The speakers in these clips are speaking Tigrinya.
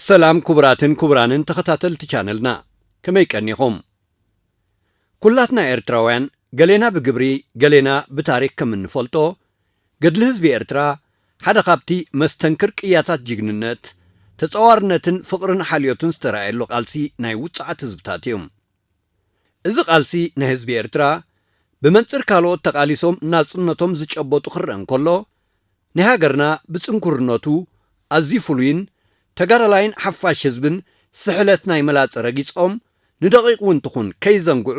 ሰላም ክቡራትን ክቡራንን ተኸታተልቲ ቻነልና፣ ከመይ ቀኒኹም? ኩላትና ኤርትራውያን፣ ገሌና ብግብሪ፣ ገሌና ብታሪኽ ከም እንፈልጦ፣ ገድሊ ህዝቢ ኤርትራ ሓደ ካብቲ መስተንክር ቅያታት ጅግንነት፣ ተጻዋርነትን ፍቕርን ሓልዮትን ዝተራእየሉ ቃልሲ ናይ ውጹዓት ህዝብታት እዩ። እዚ ቃልሲ ናይ ህዝቢ ኤርትራ፣ ብመንጽር ካልኦት ተቓሊሶም ናጽነቶም ዝጨበጡ ክረአ እንከሎ፣ ናይ ሃገርና ብጽንኩርነቱ ኣዝዩ ፍሉይን ተጋዳላይን ሓፋሽ ህዝብን ስሕለት ናይ መላጸ ረጊጾም ንደቂቕ እውን ትኹን ከይዘንግዑ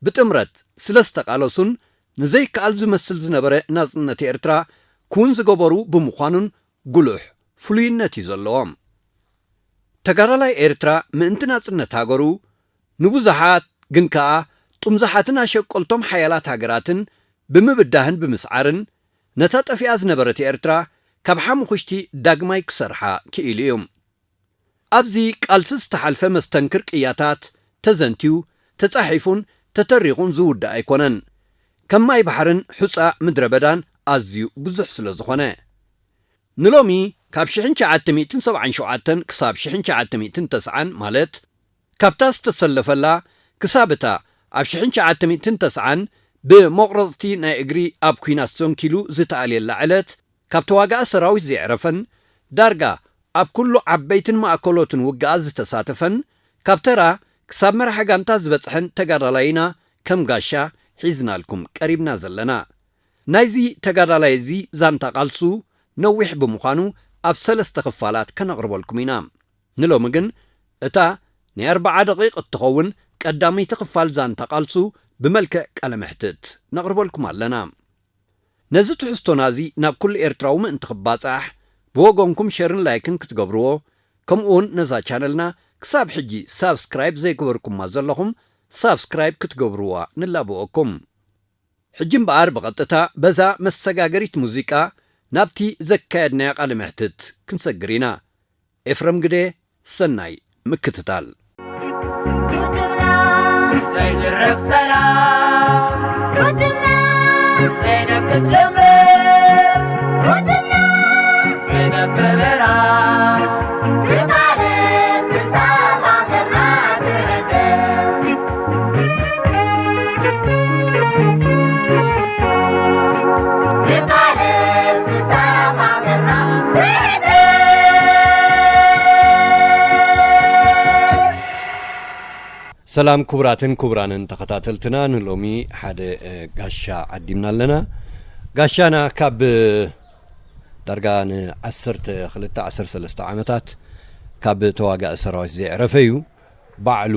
ብጥምረት ስለ ዝተቓለሱን ንዘይከኣል ዝመስል ዝነበረ ናጽነት ኤርትራ ክውን ዝገበሩ ብምዃኑን ጉሉሕ ፍሉይነት እዩ ዘለዎም። ተጋዳላይ ኤርትራ ምእንቲ ናጽነት ሃገሩ ንብዙሓት ግን ከኣ ጥምዙሓትን ኣሸቀልቶም ሓያላት ሃገራትን ብምብዳህን ብምስዓርን ነታ ጠፊኣ ዝነበረት ኤርትራ ካብ ሓሙኽሽቲ ዳግማይ ክሰርሓ ክኢሉ እዩ። ኣብዚ ቃልሲ ዝተሓልፈ መስተንክር ቅያታት ተዘንትዩ፣ ተጻሒፉን ተተሪኹን ዝውዳእ ኣይኮነን። ከም ማይ ባሕርን ሑጻ ምድረ በዳን ኣዝዩ ብዙሕ ስለ ዝኾነ። ንሎሚ ካብ ሽሕን ትሽዓተ ሚእትን ሰብዓን ሸውዓተን ክሳብ ሽሕን ትሽዓተ ሚእትን ተስዓን ማለት ካብታ ዝተሰለፈላ ክሳብ እታ ኣብ ሽሕን ትሽዓተ ሚእትን ተስዓን ብመቑረጽቲ ናይ እግሪ ኣብ ኲናት ሰንኪሉ ዝተኣልየላ ዕለት ካብ ተዋጋኢ ሰራዊት ዘየዕረፈን ዳርጋ ኣብ ኩሉ ዓበይትን ማእከሎትን ውግኣት ዝተሳተፈን ካብ ተራ ክሳብ መራሒ ጋንታ ዝበጽሐን ተጋዳላይና ከም ጋሻ ሒዝናልኩም ቀሪብና ዘለና። ናይዚ ተጋዳላይ እዚ ዛንታ ቃልሱ ነዊሕ ብምዃኑ ኣብ ሰለስተ ክፋላት ከነቕርበልኩም ኢና። ንሎሚ ግን እታ ናይ ኣርብዓ ደቂቕ እትኸውን ቀዳመይቲ ክፋል ዛንታ ቃልሱ ብመልክዕ ቃለ መሕትት ነቕርበልኩም ኣለና። ነዚ ትሕዝቶና እዚ ናብ ኩሉ ኤርትራዊ ምእንቲ ክባጻሕ ብወገንኩም ሸርን ላይክን ክትገብርዎ፣ ከምኡውን ነዛ ቻነልና ክሳብ ሕጂ ሳብስክራይብ ዘይገበርኩማ ዘለኹም ሳብስክራይብ ክትገብርዋ ንላበወኩም። ሕጂ እምበኣር ብቐጥታ በዛ መሰጋገሪት ሙዚቃ ናብቲ ዘካየድናዮ ቃለ መሕትት ክንሰግር ኢና። ኤፍረም ግደ፣ ሰናይ ምክትታል። ዘይዝረግ ሰላም፣ ዘይነክስ ልምም፣ ዘይነብር ብርሃን፣ ትቃለስ ንሰላም ሃገርና ትረክብ። ሰላም ክቡራትን ክቡራንን ተኸታተልትና፣ ንሎሚ ሓደ፣ እ፣ ጋሻ ዓዲምና ኣለና። ጋሻና ካብ ዳርጋ ንዓሰርተ ክልተ ዓሰርተ ሰለስተ ዓመታት ካብ ተዋጋኢ ሰራዊት ዘየዕረፈ እዩ። ባዕሉ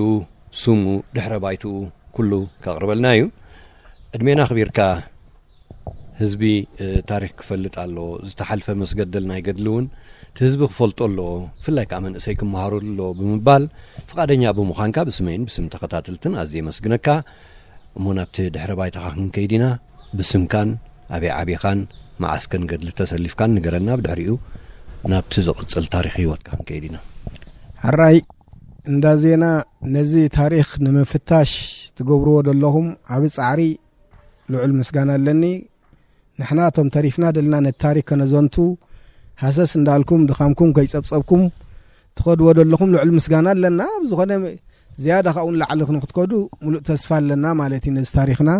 ስሙ ድሕረ ባይትኡ ኩሉ ከቕርበልና እዩ። ዕድሜና ኣኽቢርካ ህዝቢ፣ እ፣ ታሪኽ ክፈልጥ ኣለዎ፣ ዝተሓልፈ መስገደል ናይ ገድሊ እውን እቲ ህዝቢ ክፈልጦ ኣለዎ፣ ብፍላይ ከዓ መንእሰይ ክመሃረሉ ኣለዎ ብምባል ፍቓደኛ ብምዃንካ ብስመይን ብስም ተኸታተልትን ኣዝየ የመስግነካ። እሞ ናብቲ ድሕረ ባይታኻ ክንከይድ ኢና። ብስምካን ኣበይ ዓቢኻን መዓስ ከ ንገድሊ ተሰሊፍካን ንገረና። ብድሕሪኡ ናብቲ ዝቕጽል ታሪኽ ህይወትካ ክንከይድ ኢና። ሕራይ እንዳ ዜና፣ ነዚ ታሪኽ ንምፍታሽ ትገብርዎ ዘለኹም ዓቢ ጻዕሪ ልዑል ምስጋና ኣለኒ። ንሕና እቶም ተሪፍና ደልና ነቲ ታሪኽ ከነዘንቱ ሃሰስ እንዳልኩም ድኻምኩም ከይጸብጸብኩም ትኸድዎ ዘለኹም ልዑል ምስጋና ኣለና። ብዝኾነ ዝያዳ ካብኡ ንላዕሊ ክንክትከዱ ሙሉእ ተስፋ ኣለና ማለት እዩ ነዚ ታሪኽና።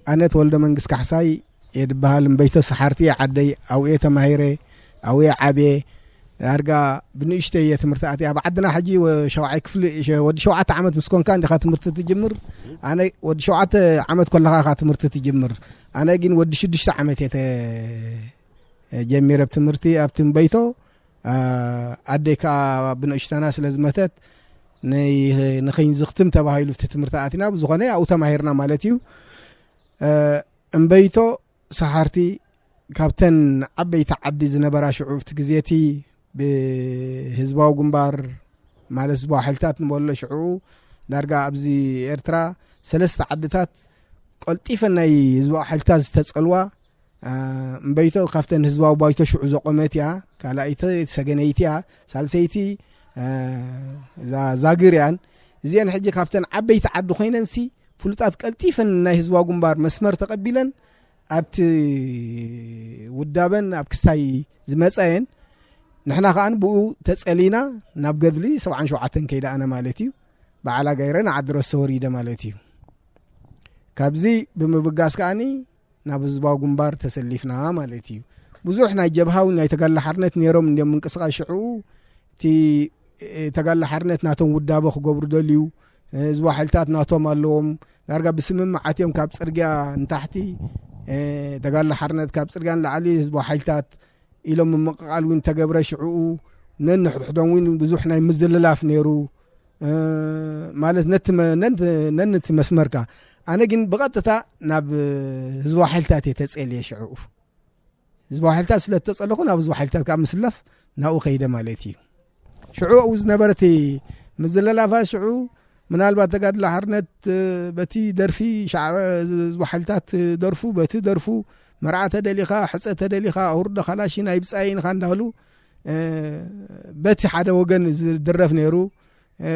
ኣነ ተወልደ መንግስት ካሕሳይ እየ ድበሃል። እምበይቶ ሰሓርቲ እየ ዓደይ፣ ኣብኡ እየ ተማሂረ፣ ኣብኡ እየ ዓብየ። ዳርጋ ብንእሽተይ እየ ትምህርቲ ኣትየ። ኣብ ዓድና ሕጂ ወ-፣ ሸውዓይ ክፍሊ፣ ሸ-፣ ወዲ ሸውዓተ ዓመት ምስ ኮንካ እንዲኻ ትምህርቲ ትጅምር። ኣነ ወዲ ሸውዓተ ዓመት ከለኻ ኢኻ ትምህርቲ ትጅምር። ኣነ ግን ወዲ ሽዱሽተ ዓመት እየ ተ-፣ ጀሚረ ብ ትምህርቲ ኣብቲ እምበይቶ። ኣ፣ ኣደይ ከኣ ብንእሽተና ስለ ዝመተት፣ ንይ-፣ ንኸይንዝኽትም ተባሂሉ እቲ ትምህርቲ ኣቲና። ብዝኾነ ኣብኡ ተማሂርና ማለት እዩ። እ፣ እምበይቶ ሰሓርቲ ካብተን ዓበይቲ ዓዲ ዝነበራ ሽዑ ኣብቲ ግዜ እቲ ብህዝባዊ ግንባር ማለት ህዝባዊ ሓይልታት ንበሎ ሽዑ ዳርጋ ኣብዚ ኤርትራ ሰለስተ ዓድታት ቀልጢፈን ናይ ህዝባዊ ሓይልታት ዝተጸልዋ፣ እ፣ እምበይቶ ካብተን ህዝባዊ ባይቶ ሽዑ ዘቆመት እያ። ካልኣይቲ ሰገነይቲ እያ። ሳልሰይቲ፣ እ፣ እዛ ዛግር እያን። እዚአን ሕጂ ካብተን ዓበይቲ ዓዲ ኮይነንሲ ፍሉጣት ቀልጢፈን ናይ ህዝባዊ ግንባር መስመር ተቐቢለን ኣብቲ ውዳበን ኣብ ክስታይ ዝመጻ እየን። ንሕና ከኣ ብኡ ተጸሊና ናብ ገድሊ ሰብዓን ሸውዓተን ከይደ ኣነ ማለት እዩ። በዓላ ገይረ ንዓዲ ረስተ ወሪደ ማለት እዩ። ካብዚ ብምብጋስ ከኣኒ ናብ ህዝባዊ ግንባር ተሰሊፍና ማለት እዩ። ብዙሕ ናይ ጀብሃ እውን ናይ ተጋድሎ ሓርነት ነይሮም እንዲዮም ምንቅስቓስ ሽዑ። እቲ፣ እ፣ ተጋድሎ ሓርነት ናቶም ውዳበ ክገብሩ ደልዩ፣ እ፣ ህዝባዊ ሓይልታት ናቶም ኣለዎም። ዳርጋ ብስምምዓት እዮም ካብ ጽርግያ ንታሕቲ፣ እ፣ ተጋድሎ ሓርነት ካብ ጽርግያ ንላዕሊ ህዝባዊ ሓይልታት ኢሎም ምምቕቓል እውን ተገብረ። ሽዕኡ ነንሕድሕዶም እውን ብዙሕ ናይ ምዝልላፍ ነይሩ። እ፣ ማለት ነቲ መ-፣ ነንቲ፣ ነንቲ መስመርካ። ኣነ ግን ብቐጥታ ናብ ህዝባዊ ሓይልታት እየ ተጸልየ ሽዕኡ። ህዝባዊ ሓይልታት ስለ እተጸለኹ ናብ ህዝባዊ ሓይልታት ካብ ምስላፍ ናብኡ ከይደ ማለት እዩ። ሽዑ ኣብኡ ዝነበረ እቲ ምዝልላፋት ሽዑ ምናልባት ተጋድሎ ሓርነት፣ እ፣ በቲ ደርፊ ሻዕ-፣ ህዝባዊ ሓይልታት ደርፉ፣ በቲ ደርፉ መርዓ ተደሊኻ፣ ሕጸ ተደሊኻ፣ ኣውርዶ ካላሽን ኣይብጻይን ኢኻ እንዳበሉ፣ እ፣ በቲ ሓደ ወገን ዝድረፍ ነይሩ። እ፣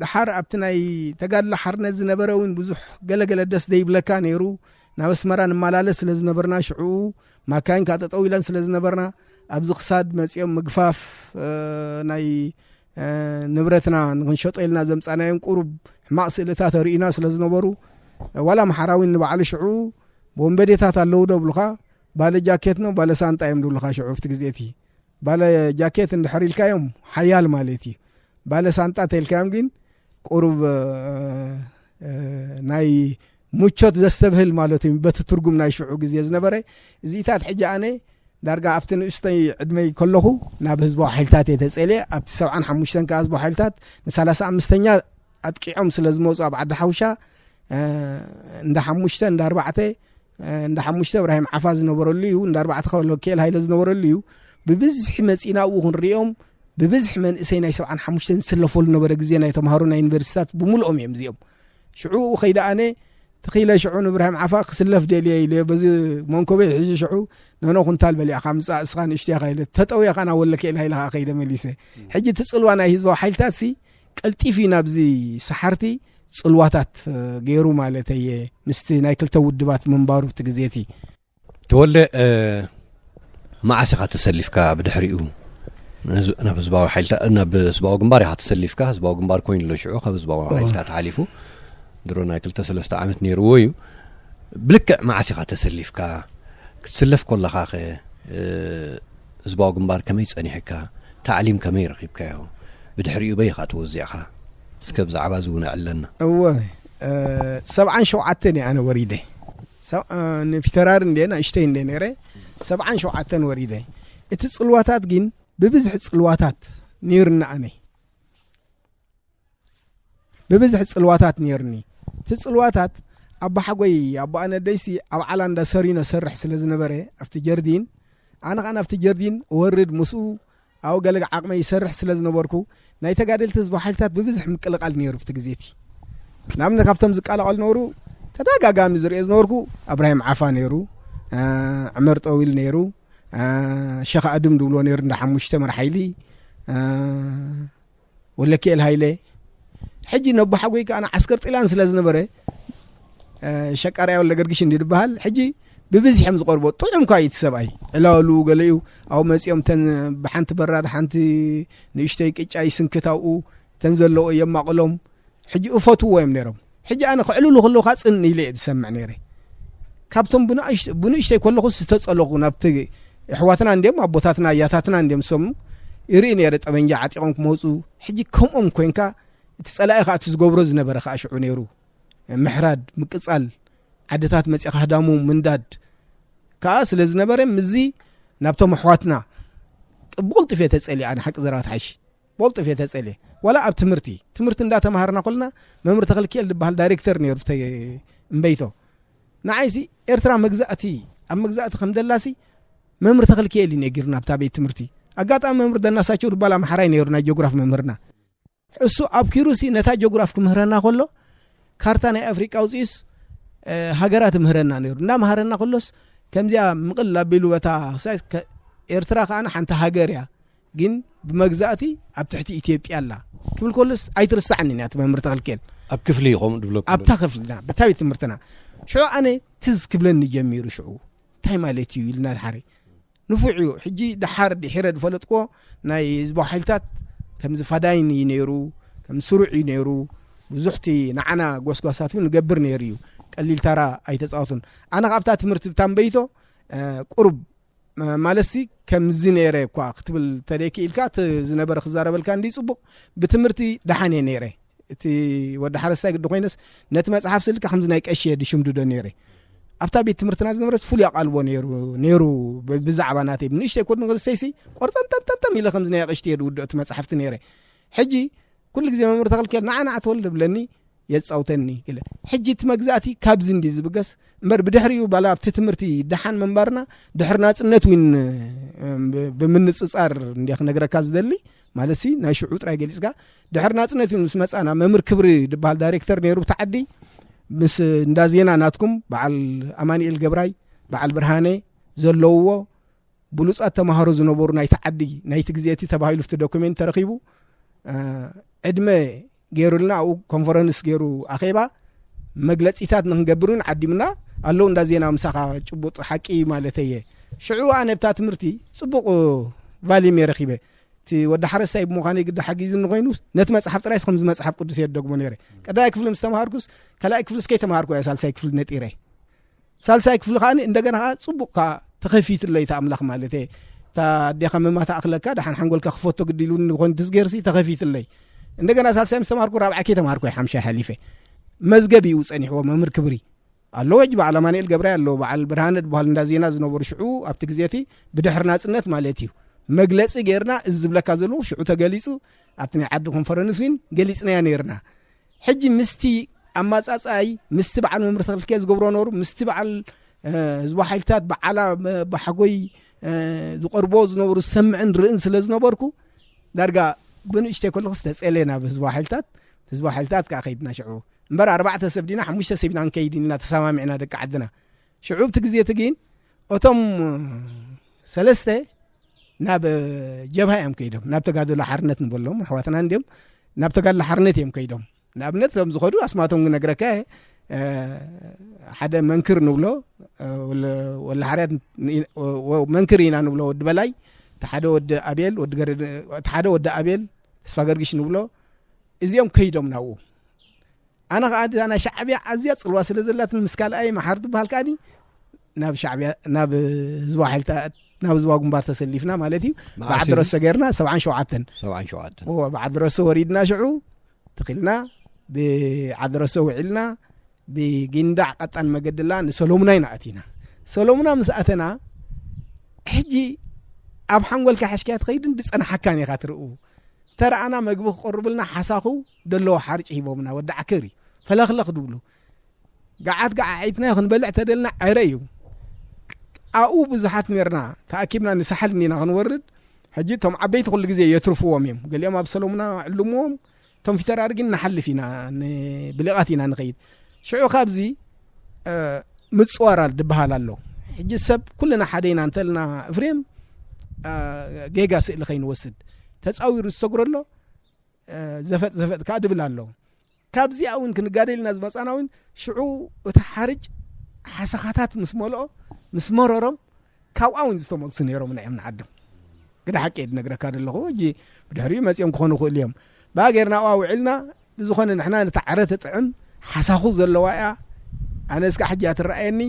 ደሓር ኣብቲ ናይ ተጋድሎ ሓርነት ዝነበረ እውን ብዙሕ ገለገለ ደስ ደይብለካ ነይሩ። ናብ ኣስመራ ንመላለስ ስለ ዝነበርና ሽዑ ማካይን ከኣ ጠጠው ኢለን ስለ ዝነበርና ኣብዚ ክሳድ መጺኦም ምግፋፍ፣ እ፣ ናይ፣ እ፣ ንብረትና ንክንሸጦ ኢልና ዘምጻናዮም ቁሩብ ሕማቕ ስእልታት ኣርእዩና ስለ ዝነበሩ፣ ዋላ ኣምሓራዊ ንባዕሉ ሽዑ ወንበዴታት ኣለዉ ዶ ብሉኻ፣ ባለ ጃኬት ነው ባለ ሳንጣ እዮም ድብሉኻ ሽዑ ኣብቲ ግዜ እቲ። ባለ ጃኬት እንድሕር ኢልካዮም ሓያል ማለት እዩ። ባለ ሳንጣ ተኢልካዮም ግን ቁሩብ፣ እ፣ እ፣ ናይ ምቾት ዘስተብህል ማለት እዩ። በቲ ትርጉም ናይ ሽዑ ግዜ ዝነበረ እዚታት ሕጂ ኣነ ዳርጋ ኣብቲ ንእሽተይ ዕድመይ ከለኹ ናብ ህዝባዊ ሓይልታት እየ ተጸልየ። ኣብቲ ሰብዓን ሓሙሽተን ከኣ ህዝባዊ ሓይልታት ንሳላሳ ኣምስተኛ ኣጥቂዖም ስለ ዝመጹ ኣብ ዓዲ ሓውሻ፣ እ፣ እንዳ ሓሙሽተ፣ እንዳ ኣርባዕተ፣ እ፣ እንዳ ሓሙሽተ እብራሂም ዓፋ ዝነበረሉ እዩ። እንዳ ኣርባዕተ ከበሎ ኬል ሃይለ ዝነበረሉ እዩ። ብብዝሒ መጺና ኣብኡ ክንሪኦም፣ ብብዝሒ መንእሰይ ናይ ሰብዓን ሓሙሽተን ዝስለፈሉ ነበረ ግዜ ናይ ተምሃሮ ናይ ዩኒቨርሲታት ብምልኦም እዮም እዚኦም። ሽዑ ከይደ ኣነ ትኺለ ሽዑ ንእብራሂም ዓፋ ክስለፍ ደልየ ኢለ በዚ መንኮበይ ሒዙ ሽዑ ነኖ ኩንታል በሊዕኻ ምጻእ እስኻ ንእሽቶ ኢኻ ኢለ ተጠውየ ኸኣ ናብ ወሎ ኬል ሃይለ ኸኣ ከይደ መሊሰ። ሕጂ እቲ ጽልዋ ናይ ህዝባዊ ሓይልታት ሲ ቀልጢፉ እዩ ናብዚ ሰሓርቲ ጽልዋታት፣ እ፣ ገይሩ ማለተይ እየ፣ ምስቲ ናይ ክልተ ውድባት ምንባሩ እቲ ግዜ እቲ። ተወልደ፣ እ፣ መዓስ ኢኻ ተሰሊፍካ ብድሕሪኡ? ንህዝ-፣ ናብ ህዝባዊ ሓይልታ-፣ ናብ ህዝባዊ ግንባር ኢኻ ተሰሊፍካ፣ ህዝባዊ ግንባር ኮይኑ ኣሎ ሽዑ፣ ካብ ህዝባዊ እወ። ሓይልታት ሓሊፉ ድሮ ናይ ክልተ ሰለስተ ዓመት ነይርዎ እዩ። ብልክዕ መዓስ ኢኻ ተሰሊፍካ? ክትስለፍ ከለኻኸ፣ እ፣ ህዝባዊ ግንባር ከመይ ጸኒሕካ? ታዕሊም ከመይ ረኺብካዮ? ብድሕሪኡ በይ ኢኻ ተወዚዕካ? እስከ ብዛዕባ እዚ እውን ኣዕለና። እወ፣ እ፣ ሰብዓን ሸውዓተን እየ ኣነ ወሪደ። ሰ-፣ እ፣ ንፊተራሪ እንደ ንእሽተይ እንደ ነይረ፣ ሰብዓን ሸውዓተን ወሪደ። እቲ ጽልዋታት ግን ብብዝሒ ጽልዋታት ነይሩና ኣነ። ብብዝሒ ጽልዋታት ነይሩኒ። እቲ ጽልዋታት ኣቦሓጎይ፣ ኣቦ ኣነደይሲ ኣብ ዓላ እንዳ ሰሪኖ ሰርሕ ስለ ዝነበረ ኣብቲ ጀርዲን፣ ኣነ ኸኣ ናብቲ ጀርዲን እወርድ ምስኡ ኣብኡ ገለ ዓቕመይ ይሰርሕ ስለ ዝነበርኩ፣ ናይ ተጋደልቲ ህዝባዊ ሓይልታት ብብዝሒ ምቅልቓል ነይሩ ኣብቲ ግዜ እቲ። ንኣብነት ካብቶም ዝቀላቐሉ ነበሩ፣ ተደጋጋሚ ዝርእዮ ዝነበርኩ ኣብራሂም ዓፋ ነይሩ፣ እ፣ ዕመር ጠዊል ነይሩ፣ እ፣ ሸኽ ኣድም ድብሎ ነይሩ እንዳ ሓሙሽተ መርሓይሊ፣ እ፣ ወለኪኤል ሃይለ። ሕጂ ነቦሓጎይ ከኣ ንዓስከር ጥልያን ስለ ዝነበረ፣ እ፣ ሸቃርያ ወለገርግሽ እንዲ ድበሃል፣ ሕጂ ብብዝሒ እዮም ዝቐርቦ። ጥዑም እኳ እዩ እቲ ሰብኣይ። ዕላሉ ገለ እዩ። ኣብኡ መጺኦም ተን ብሓንቲ በራድ ሓንቲ ንእሽተይ ቅጫ ይስንክት ኣብኡ፣ ተን ዘለዎ የማቕሎም። ሕጂ እፈትዎ እዮም ነይሮም። ሕጂ ኣነ ክዕልሉ ከለዉ ከኣ ጽን ኢለ እየ ዝሰምዕ ነይረ። ካብቶም ብንእሽ- ብንእሽተይ ከለኹ ዝተጸለኹ ናብቲ ኣሕዋትና እንዲም ኣቦታትና ኣያታትና እንዲም ሰሙ ይርኢ ነይረ። ጠበንጃ ዓጢቖም ክመፁ ሕጂ ከምኦም ኮንካ እቲ ጸላኢ ከዓ እቲ ዝገብሮ ዝነበረ ከዓ ሽዑ ነይሩ። ምሕራድ፣ ምቅጻል፣ ዓድታት መጺኻ ህዳሙ ምንዳድ ከዓ ስለ ዝነበረ ምዚ ናብቶም ኣሕዋትና ብቕልጡፍ እየ ተጸልየ። ኣነ ሓቂ ዘረባ ትሓይሽ ብቕልጡፍ እየ ተጸልየ። ዋላ ኣብ ትምህርቲ ትምህርቲ እንዳተማሃርና ኮልና መምህር ተኽልኪኤል ዝበሃል ዳይሬክተር ነይሩ እምበይቶ። ንዓይሲ ኤርትራ መግዛእቲ ኣብ መግዛእቲ ከም ደላሲ መምህር ተኽልኪኤል እዩ ነጊሩና ኣብታ ቤት ትምህርቲ። ኣጋጣሚ መምህር ደናሳቸው ዝበሃል ኣምሓራይ ነይሩ ናይ ጂኦግራፍ መምህርና። እሱ ኣብ ኪሩሲ ነታ ጂኦግራፍ ክምህረና ከሎ ካርታ ናይ ኣፍሪቃ ኣውፂኡስ ሃገራት ምህረና ነይሩ። እንዳምሃረና ከሎስ ከምዚኣ ምቕል ኣቢሉ በታ ክሳይ ኤርትራ ከዓና ሓንቲ ሃገር እያ፣ ግን ብመግዛእቲ ኣብ ትሕቲ ኢትዮጵያ ኣላ ክብል ከሎስ ኣይትርሳዕን እያ። እቲ መምህር ተኽልኬል ኣብ ክፍሊ ይኸም ድብለኩም ኣብታ ክፍልና በታ ቤት ትምህርትና ሽዑ ኣነ ትዝ ክብለኒ ጀሚሩ። ሽዑ እንታይ ማለት እዩ ኢልና ድሓሪ ንፉዕ እዩ። ሕጂ ድሓር ድሒረ ዝፈለጥክዎ ናይ ህዝባዊ ሓይልታት ከምዚ ፋዳይን እዩ ነይሩ፣ ከም ስሩዕ እዩ ነይሩ። ብዙሕቲ ንዓና ጎስጓሳት እውን ንገብር ነይሩ እዩ። ቀሊል ታራ ኣይተፃወቱን። ኣነ ካብታ ትምህርቲ ብታንበይቶ ቁሩብ ማለትሲ ከምዚ ነይረ እኳ ክትብል ተደይክ ኢልካ እቲ ዝነበረ ክዛረበልካ እንዲ ፅቡቕ ብትምህርቲ ደሓን እየ ነይረ። እቲ ወዲ ሓረስታይ ግዲ ኮይነስ ነቲ መፅሓፍ ስልካ ከምዚ ናይ ቀሺ እየ ድሽምድዶ ነይረ። ኣብታ ቤት ትምህርትና ዝነበረት ፍሉይ ኣቓልቦ ነይሩ ነይሩ። ብዛዕባ ናተይ ንእሽተይ ኮድ ንክልሰይሲ ቆርጠምጠምጠምጠም ኢለ ከምዚ ናይ ቀሽቲ እየ ድውድኦ እቲ መፅሓፍቲ ነይረ። ሕጂ ኩሉ ግዜ መምህር ተኽልኬል ንዓና ኣትወል ድብለኒ የጻውተኒ ገለ። ሕጂ እቲ መግዛእቲ ካብዚ እንዲ ዝብገስ እምበር ብድሕሪኡ ባላ ኣብቲ ትምህርቲ ደሓን ምንባርና ድሕሪ ናጽነት እውን ብምንጽጻር እንዲ ክነግረካ ዝደሊ ማለት ሲ ናይ ሽዑ ጥራይ ገሊጽካ ድሕሪ ናጽነት እውን ምስ መጻና መምህር ክብሪ ዝበሃል ዳይሬክተር ነይሩ ብቲ ዓዲ ምስ እንዳ ዜና ናትኩም በዓል ኣማኑኤል ገብራይ በዓል ብርሃነ ዘለውዎ ብሉጻት ተማሃሮ ዝነበሩ ናይቲ ዓዲ ናይቲ ግዜ እቲ ተባሂሉ እቲ ዶኩሜንት ተረኺቡ ዕድመ ገይሩልና ኣብኡ ኮንፈረንስ ገይሩ ኣኼባ መግለጺታት ንክንገብር እውን ዓዲምና ኣለዉ እንዳ ዜና ምሳኻ ጭቡጥ ሓቂ ማለት እየ። ሽዑ ኣነ ብታ ትምህርቲ ጽቡቕ ቫሊም እየ ረኺበ። እቲ ወዲ ሓረስታይ ብምዃነይ ግዲ ሓጊዝኒ ኮይኑ ነቲ መጽሓፍ ጥራይስ ከምዚ መጽሓፍ ቅዱስ እየ ደግሞ ነይረ። ቀዳማይ ክፍሊ ምስ ተምሃርኩስ ካልኣይ ክፍሊ እስከይ ተምሃርኩ እየ ሳልሳይ ክፍሊ ነጢረ። ሳልሳይ ክፍሊ ከዓ እንደገና ከዓ ፅቡቅ ከዓ ተኸፊትለይ እቲ ኣምላኽ ማለት እየ እታ ኣዴኻ መማታ ኣኽለካ ደሓን ሓንጎልካ ክፈቶ ግዲ ኢሉ ንኾን ትዝጌርሲ ተኸፊትለይ እንደገና ሳልሳይ ምስ ተማርኩ ራብዓይ ከይተማርኩ ሓምሻይ ሓሊፈ መዝገብ እዩ ፀኒሕዎ መምህር ክብሪ ኣለዎ ሕጂ በዓል ኣማንኤል ገብራይ ኣለዎ በዓል ብርሃነ ዝበሃል እንዳ ዜና ዝነበሩ ሽዑ ኣብቲ ግዜ እቲ ብድሕሪ ናፅነት ማለት እዩ መግለፂ ጌርና እዚ ዝብለካ ዘለዉ ሽዑ ተገሊፁ ኣብቲ ናይ ዓዲ ኮንፈረንስ እውን ገሊፅናዮ ነይርና ሕጂ ምስቲ ኣማፃፅኣይ ምስቲ በዓል መምህር ተኽልኬ ዝገብሮ ነሩ ምስቲ በዓል ህዝባዊ ሓይልታት በዓላ ብሓጎይ ዝቐርቦ ዝነበሩ ዝሰምዕን ርእን ስለ ዝነበርኩ ዳርጋ ብንእሽተይ ከለኹስ ተፀልየ ናብ ህዝባዊ ሓይልታት ህዝባዊ ሓይልታት ከዓ ከይድና ሽዑ እምበር ኣርባዕተ ሰብ ዲና ሓሙሽተ ሰብ ኢና ንከይድ ኢልና ተሰማሚዕና ደቂ ዓድና ሽዑ ብቲ ግዜ እቲ ግን እቶም ሰለስተ ናብ ጀብሃ እዮም ከይዶም ናብ ተጋድሎ ሓርነት ንበሎም ኣሕዋትና እንዲዮም ናብ ተጋድሎ ሓርነት እዮም ከይዶም ንኣብነት እቶም ዝኸዱ ኣስማቶም ክነግረካ ሓደ መንክር ንብሎ ወላሓርያት መንክር ኢና ንብሎ ወዲ በላይ ሓደ ወዲ ኣቤል ሓደ ወዲ ኣቤል ተስፋ ገርግሽ ንብሎ እዚኦም ከይዶም ናብኡ ኣነ ከዓ እዛ ናይ ሻዕብያ ኣዝያ ፅልዋ ስለ ዘላትን ምስ ካልኣይ መሓር ትበሃል ከዓ ናብ ሻዕብያ ናብ ህዝባዊ ሓይልታት ናብ ህዝባዊ ግንባር ተሰሊፍና ማለት እዩ ብዓዲ ረሶ ገይርና ሰብዓን ሸውዓተን ሰብዓን ሸውዓተን ብዓዲ ረሶ ወሪድና ሽዑ ትኽልና ብዓዲ ረሶ ውዒልና ብጊንዳዕ ቀጣን መገድላ ንሰሎሙና ኢና ኣቲና ሰሎሙና ምስ ኣተና ሕጂ ኣብ ሓንጎልካ ሓሽክያ ትኸይድን ዝፀናሓካን ኢኻ ትርኡ ተረኣና መግቢ ክቐርብልና ሓሳኹ ደለዎ ሓርጭ ሂቦምና ወዲ ዓከር እዩ ፈለኽለኽ ድብሉ ገዓት ገዓዒትና ክንበልዕ ተደልና ዕረ እዩ ኣብኡ ብዙሓት ነርና ተኣኪብና ንሳሕል እኒና ክንወርድ ሕጂ እቶም ዓበይቲ ኩሉ ግዜ የትርፍዎም እዮም ገሊኦም ኣብ ሰሎሙና ዕልምዎም እቶም ፊተራር ግን ንሓልፍ ኢና ብሊቓት ኢና ንኸይድ ሽዑ ካብዚ ምፅዋር ድበሃል ኣሎ ሕጂ ሰብ ኩልና ሓደ ኢና እንተልና እፍሬም ጌጋ ስእሊ ከይንወስድ ተፃዊሩ ዝሰግሮ ኣሎ ዘፈጥ ዘፈጥ ከዓ ድብል ኣሎ ካብዚኣ እውን ክንጋደል ኢና ዝመፃና እውን ሽዑ እቲ ሓርጭ ሓሰኻታት ምስ መልኦ ምስ መረሮም ካብኣ እውን ዝተመልሱ ነይሮም እዮም ንዓዶም ግዳ ሓቂ እየ ዝነግረካ ዘለኹ እጂ ብድሕሪኡ መፂኦም ክኾኑ ይኽእሉ እዮም ብኣ ገይርና ኣብኣ ውዕልና ብዝኾነ ንሕና ነታ ዕረ ትጥዕም ሓሳኹ ዘለዋ እያ ኣነ እስካ ሕጂ እያ ትረኣየኒ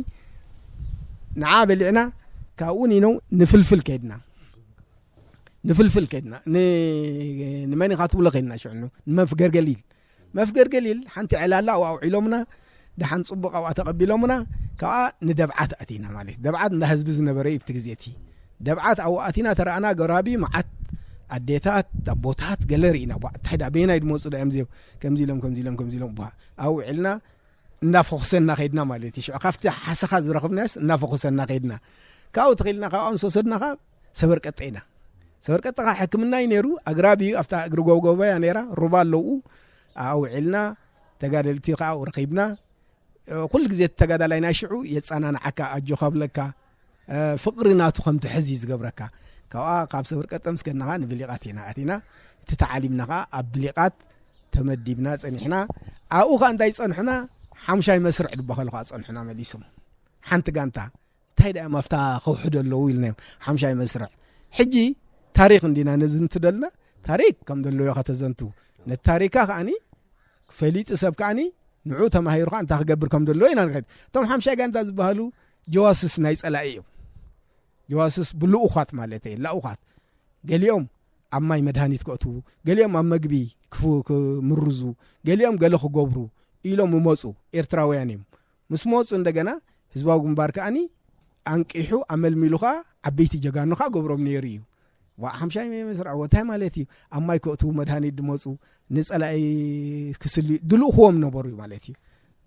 ንዓ በሊዕና ካብኡ ኒነው ንፍልፍል ከይድና ንፍልፍል ከይድና ንመን ኢኻ ትብሎ ከይድና ሽዑ ንመፍገር ገሊል መፍገር ገሊል ሓንቲ ዕላላ ኣብኡ ኣውዒሎምና ደሓን ፅቡቕ ኣብኣ ተቐቢሎምና ካብኣ ንደብዓት ኣቲና ማለት ደብዓት እንዳ ህዝቢ ዝነበረ እዩ ብቲ ግዜ እቲ ደብዓት ኣብኡ ኣቲና ተረኣና ገራቢ መዓት ኣዴታት ኣቦታት ገለ ርኢና ቧ እንታይ ዳ በየናይ ድመፁ ዳ እዮም ዚኦም ከምዚ ኢሎም ከምዚ ኢሎም ከምዚ ኢሎም ቧ ኣብኡ ውዒልና እናፈኹሰና ከይድና ማለት እዩ ሽዑ ካብቲ ሓሰኻ ዝረኽብናዮስ እናፈኹሰና ከይድና ካብኡ ተኺልና ካብኣም ዝወሰድና ካብ ሰበርቀጠ ኢና ሰበርቀጠ ካብ ሕክምና እዩ ነይሩ ኣግራብ እዩ ኣብታ እግሪ ጎብጎባ እያ ነይራ ሩባ ኣለውኡ ኣብኡ ውዒልና ተጋደልቲ ከዓ ኣብኡ ረኺብና ኩሉ ግዜ እቲ ተጋዳላይ ናይ ሽዑ የፃናንዓካ ኣጆኻ ብለካ ፍቕሪ ናቱ ከም ትሕዝ እዩ ዝገብረካ ካብኣ ካብ ሰብር ቀጠም ስከድናኻ ንብሊቓት ኢና ኣቲና እቲ ተዓሊምና ከዓ ኣብ ብሊቓት ተመዲብና ፀኒሕና ኣብኡ ከዓ እንታይ ፀንሑና ሓምሻይ መስርዕ ድበኸሉ ከዓ ፀንሑና መሊሶም ሓንቲ ጋንታ እንታይ ደኣ ኣብታ ከውሑ ደለዉ ኢልናዮም ሓምሻይ መስርዕ ሕጂ ታሪክ እንዲና ነዝንቱ ደልና ታሪክ ከም ደለዎ ከተዘንቱ ነቲ ታሪካ ከዓኒ ፈሊጡ ሰብ ከዓኒ ንዑ ተማሂሩ ከዓ እንታይ ክገብር ከም ደለዎ ኢና ንኸድ እቶም ሓምሻይ ጋንታ ዝበሃሉ ጀዋስስ ናይ ፀላኢ እዮም ጀዋስስ ብልኡኻት ማለት እየ ላኡኻት ገሊኦም ኣብ ማይ መድሃኒት ከእትዉ ገሊኦም ኣብ መግቢ ክምርዙ ገሊኦም ገለ ክገብሩ ኢሎም ይመፁ ኤርትራውያን እዮም ምስ መፁ እንደገና ህዝባዊ ግንባር ከዓኒ ኣንቂሑ ኣመልሚሉ ከዓ ዓበይቲ ጀጋኑ ከዓ ገብሮም ነይሩ እዩ ዋ ሓምሻይ መስርዕ እንታይ ማለት እዩ ኣብ ማይ ከእትዉ መድሃኒት ድመፁ ንፀላኢ ክስልዩ ድልእኽዎም ነበሩ ማለት እዩ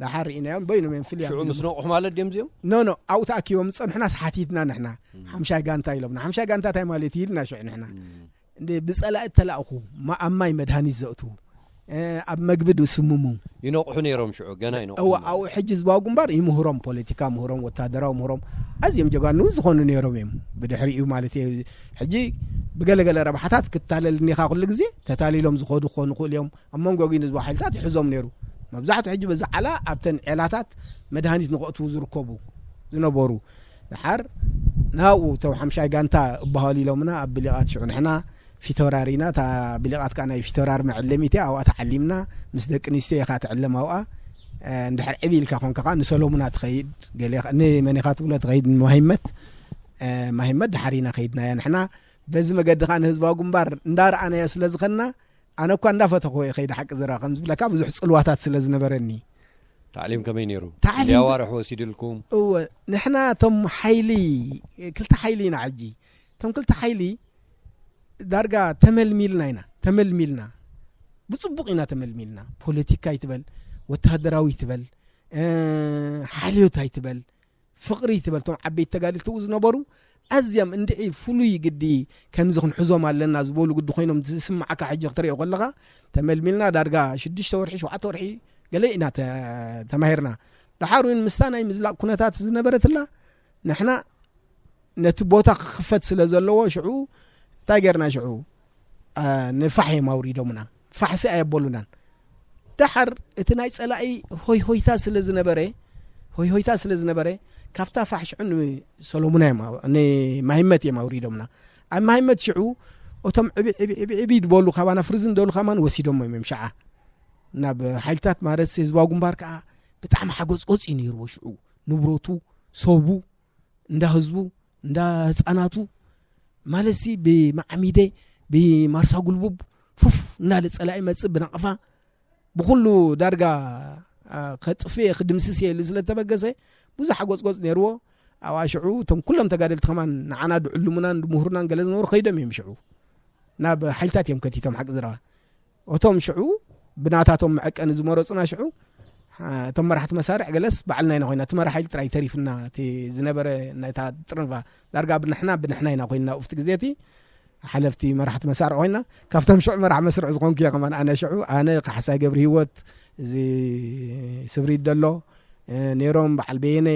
ዳሓር ርኢናዮም በይኖም እዮም ፍልያ ሽዑ ምስ ነቑሑ ማለት ድዮም እዚኦም ኖ ኖ ኣብኡ ተኣኪቦም ዝፀንሑናስ ሓቲትና ንሕና ሓምሻይ ጋንታ ኢሎምና ሓምሻይ ጋንታ እንታይ ማለት እዩ ኢልና ሽዑ ንሕና ብፀላኢ እተላእኹ ኣብ ማይ መድሃኒት ዘእትዉ ኣብ መግቢ ዝስምሙ ይነቑሑ ነይሮም ሽዑ ገና ይነቑሑ እዋ ኣብኡ ሕጂ ህዝባዊ ግንባር ይምህሮም ፖለቲካ ምህሮም ወታደራዊ ምህሮም ኣዝዮም ጀጋኑ ዝኾኑ ነይሮም እዮም ብድሕሪኡ ማለት እዩ ሕጂ ብገለገለ ረብሓታት ክታለል እኒኻ ኩሉ ግዜ ተታሊሎም ዝኾዱ ክኾኑ ክእሉ እዮም ኣብ መንጎ ግን ህዝባዊ ሓይልታት ይሕዞም ነይሩ መብዛሕቱ ሕጂ በዚ ዓላ ኣብተን ዔላታት መድሃኒት ንኸእትዉ ዝርከቡ ዝነበሩ ድሓር ናብኡ እቶም ሓምሻይ ጋንታ እበሃሉ ኢሎምና ኣብ ብሊቓት ሽዑ ንሕና ፊተውራር ኢና እታ ብሊቓት ከዓ ናይ ፊተውራር መዕለሚት እያ ኣብኣ ተዓሊምና ምስ ደቂ ኣንስትዮ ኢኻ ትዕለም ኣብኣ እንድሕር ዕብ ኢልካ ኮንካ ከዓ ንሰሎሙና ትኸይድ ንመን ኢኻ ትብሎ ትኸይድ ንማሂመት ማሂመት ድሓር ኢና ከይድናያ ንሕና በዚ መገዲ ከዓ ንህዝባዊ ግንባር እንዳረኣናዮ ስለ ዝኸና ኣነ እኳ እንዳፈተኹ እየ ከይዲ ሓቂ ዝረኣ ከም ዝብለካ ብዙሕ ፅልዋታት ስለ ዝነበረኒ ታዕሊም ከመይ ነይሩ ታዕሊም ሊያዋርሕ ወሲድልኩም እወ ንሕና እቶም ሓይሊ ክልተ ሓይሊ ኢና ሕጂ እቶም ክልተ ሓይሊ ዳርጋ ተመልሚልና ኢና ተመልሚልና ብፅቡቕ ኢና ተመልሚልና ፖለቲካ ይትበል ወታደራዊ ይትበል ሓልዮት ኣይትበል ፍቕሪ ትበል እቶም ዓበይቲ ተጋድልቲ ዝነበሩ ኣዝዮም እንድዒ ፍሉይ ግዲ ከምዚ ክንሕዞም ኣለና ዝበሉ ግዲ ኮይኖም ዝስምዓካ ሕጂ ክትሪኦ ከለኻ ተመልሚልና ዳርጋ ሽዱሽተ ወርሒ ሸውዓተ ወርሒ ገለ ኢና ተማሂርና ደሓር እውን ምስታ ናይ ምዝላቕ ኩነታት ዝነበረትላ ንሕና ነቲ ቦታ ክኽፈት ስለ ዘለዎ ሽዑ እንታይ ጌርና ሽዑ ንፋሕ እዮም ኣውሪዶምና ፋሕሲ ኣየበሉናን ደሓር እቲ ናይ ፀላኢ ሆይ ሆይታ ስለ ዝነበረ ሆይ ሆይታ ስለ ዝነበረ ካብታ ፋሕ ሽዑ ንሰሎሙና እዮም ንማሂመት እዮም ኣውሪዶምና ኣብ ማሂመት ሽዑ እቶም ዕቢ ዕቢ ዕቢ ዕቢ ዝበሉ ካባና ፍርዝን ደሉ ከማን ወሲዶሞ እዮም ሸዓ ናብ ሓይልታት ማለት ህዝባዊ ግንባር ከዓ ብጣዕሚ ሓጎፅጎፅ እዩ ነይርዎ ሽዑ ንብረቱ ሰቡ እንዳ ህዝቡ እንዳ ህፃናቱ ማለትሲ ብማዓሚደ ብማርሳ ጉልቡብ ፉፍ እናለ ፀላኢ መፅእ ብናቕፋ ብኩሉ ዳርጋ ከጥፍኤ ክድምስስ እየ ኢሉ ስለተበገሰ ብዙሕ ሓጎፅጎፅ ነይርዎ ኣብኣ ሽዑ እቶም ኩሎም ተጋደልቲ ከማን ንዓና ድዕልሙናን ድምሁርናን ገለ ዝነበሩ ከይዶም እዮም ሽዑ ናብ ሓይልታት እዮም ከቲቶም ሓቂ ዝረባ እቶም ሽዑ ብናታቶም መዐቀኒ ዝመረፁና ሽዑ እቶም መራሕቲ መሳርዕ ገለስ ባዕልና ኢና ኮይና እቲ መራሒ ሓይሊ ጥራይ ተሪፍና እቲ ዝነበረ ናይታ ጥርንፋ ዳርጋ ብንሕና ብንሕና ኢና ኮይና ኣብቲ ግዜ እቲ ሓለፍቲ መራሕቲ መሳርዕ ኮይና ካብቶም ሽዑ መራሕ መስርዕ ዝኾንኩ እየ ከማን ኣነ ሽዑ ኣነ ካሕሳይ ገብሪ ህይወት እዚ ስብሪት ደሎ ነይሮም በዓል በየነ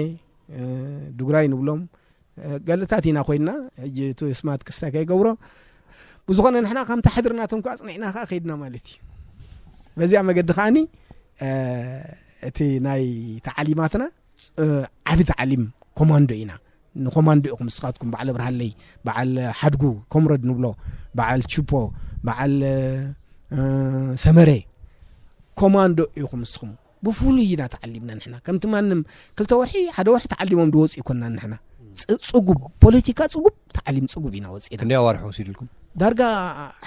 ድጉራይ ንብሎም ገለታት ኢና ኮይንና ሕጂ እቲ ስማት ክስታይ ከይገብሮ ብዝኾነ ንሕና ከምቲ ሓድርናቶም ከዓ ኣፅኒዕና ከዓ ከይድና ማለት እዩ በዚኣ መገዲ ከዓኒ እቲ ናይ ተዓሊማትና ዓቢ ተዓሊም ኮማንዶ ኢና ንኮማንዶ ኢኹም ንስኻትኩም በዓል ኣብርሃለይ በዓል ሓድጉ ኮምረድ ንብሎ በዓል ችፖ በዓል ሰመረ ኮማንዶ ኢኹም ንስኹም ብፍሉይ ኢና ተዓሊምና ንሕና ከምቲ ማንም ክልተ ወርሒ ሓደ ወርሒ ተዓሊሞም ዝወፁ ይኮንና ንሕና ጽ- ጽጉብ ፖለቲካ ጽጉብ፣ ተዓሊም ጽጉብ ኢና ወጺና። ክንደይ ኣዋርሕ ወሲድልኩም? ዳርጋ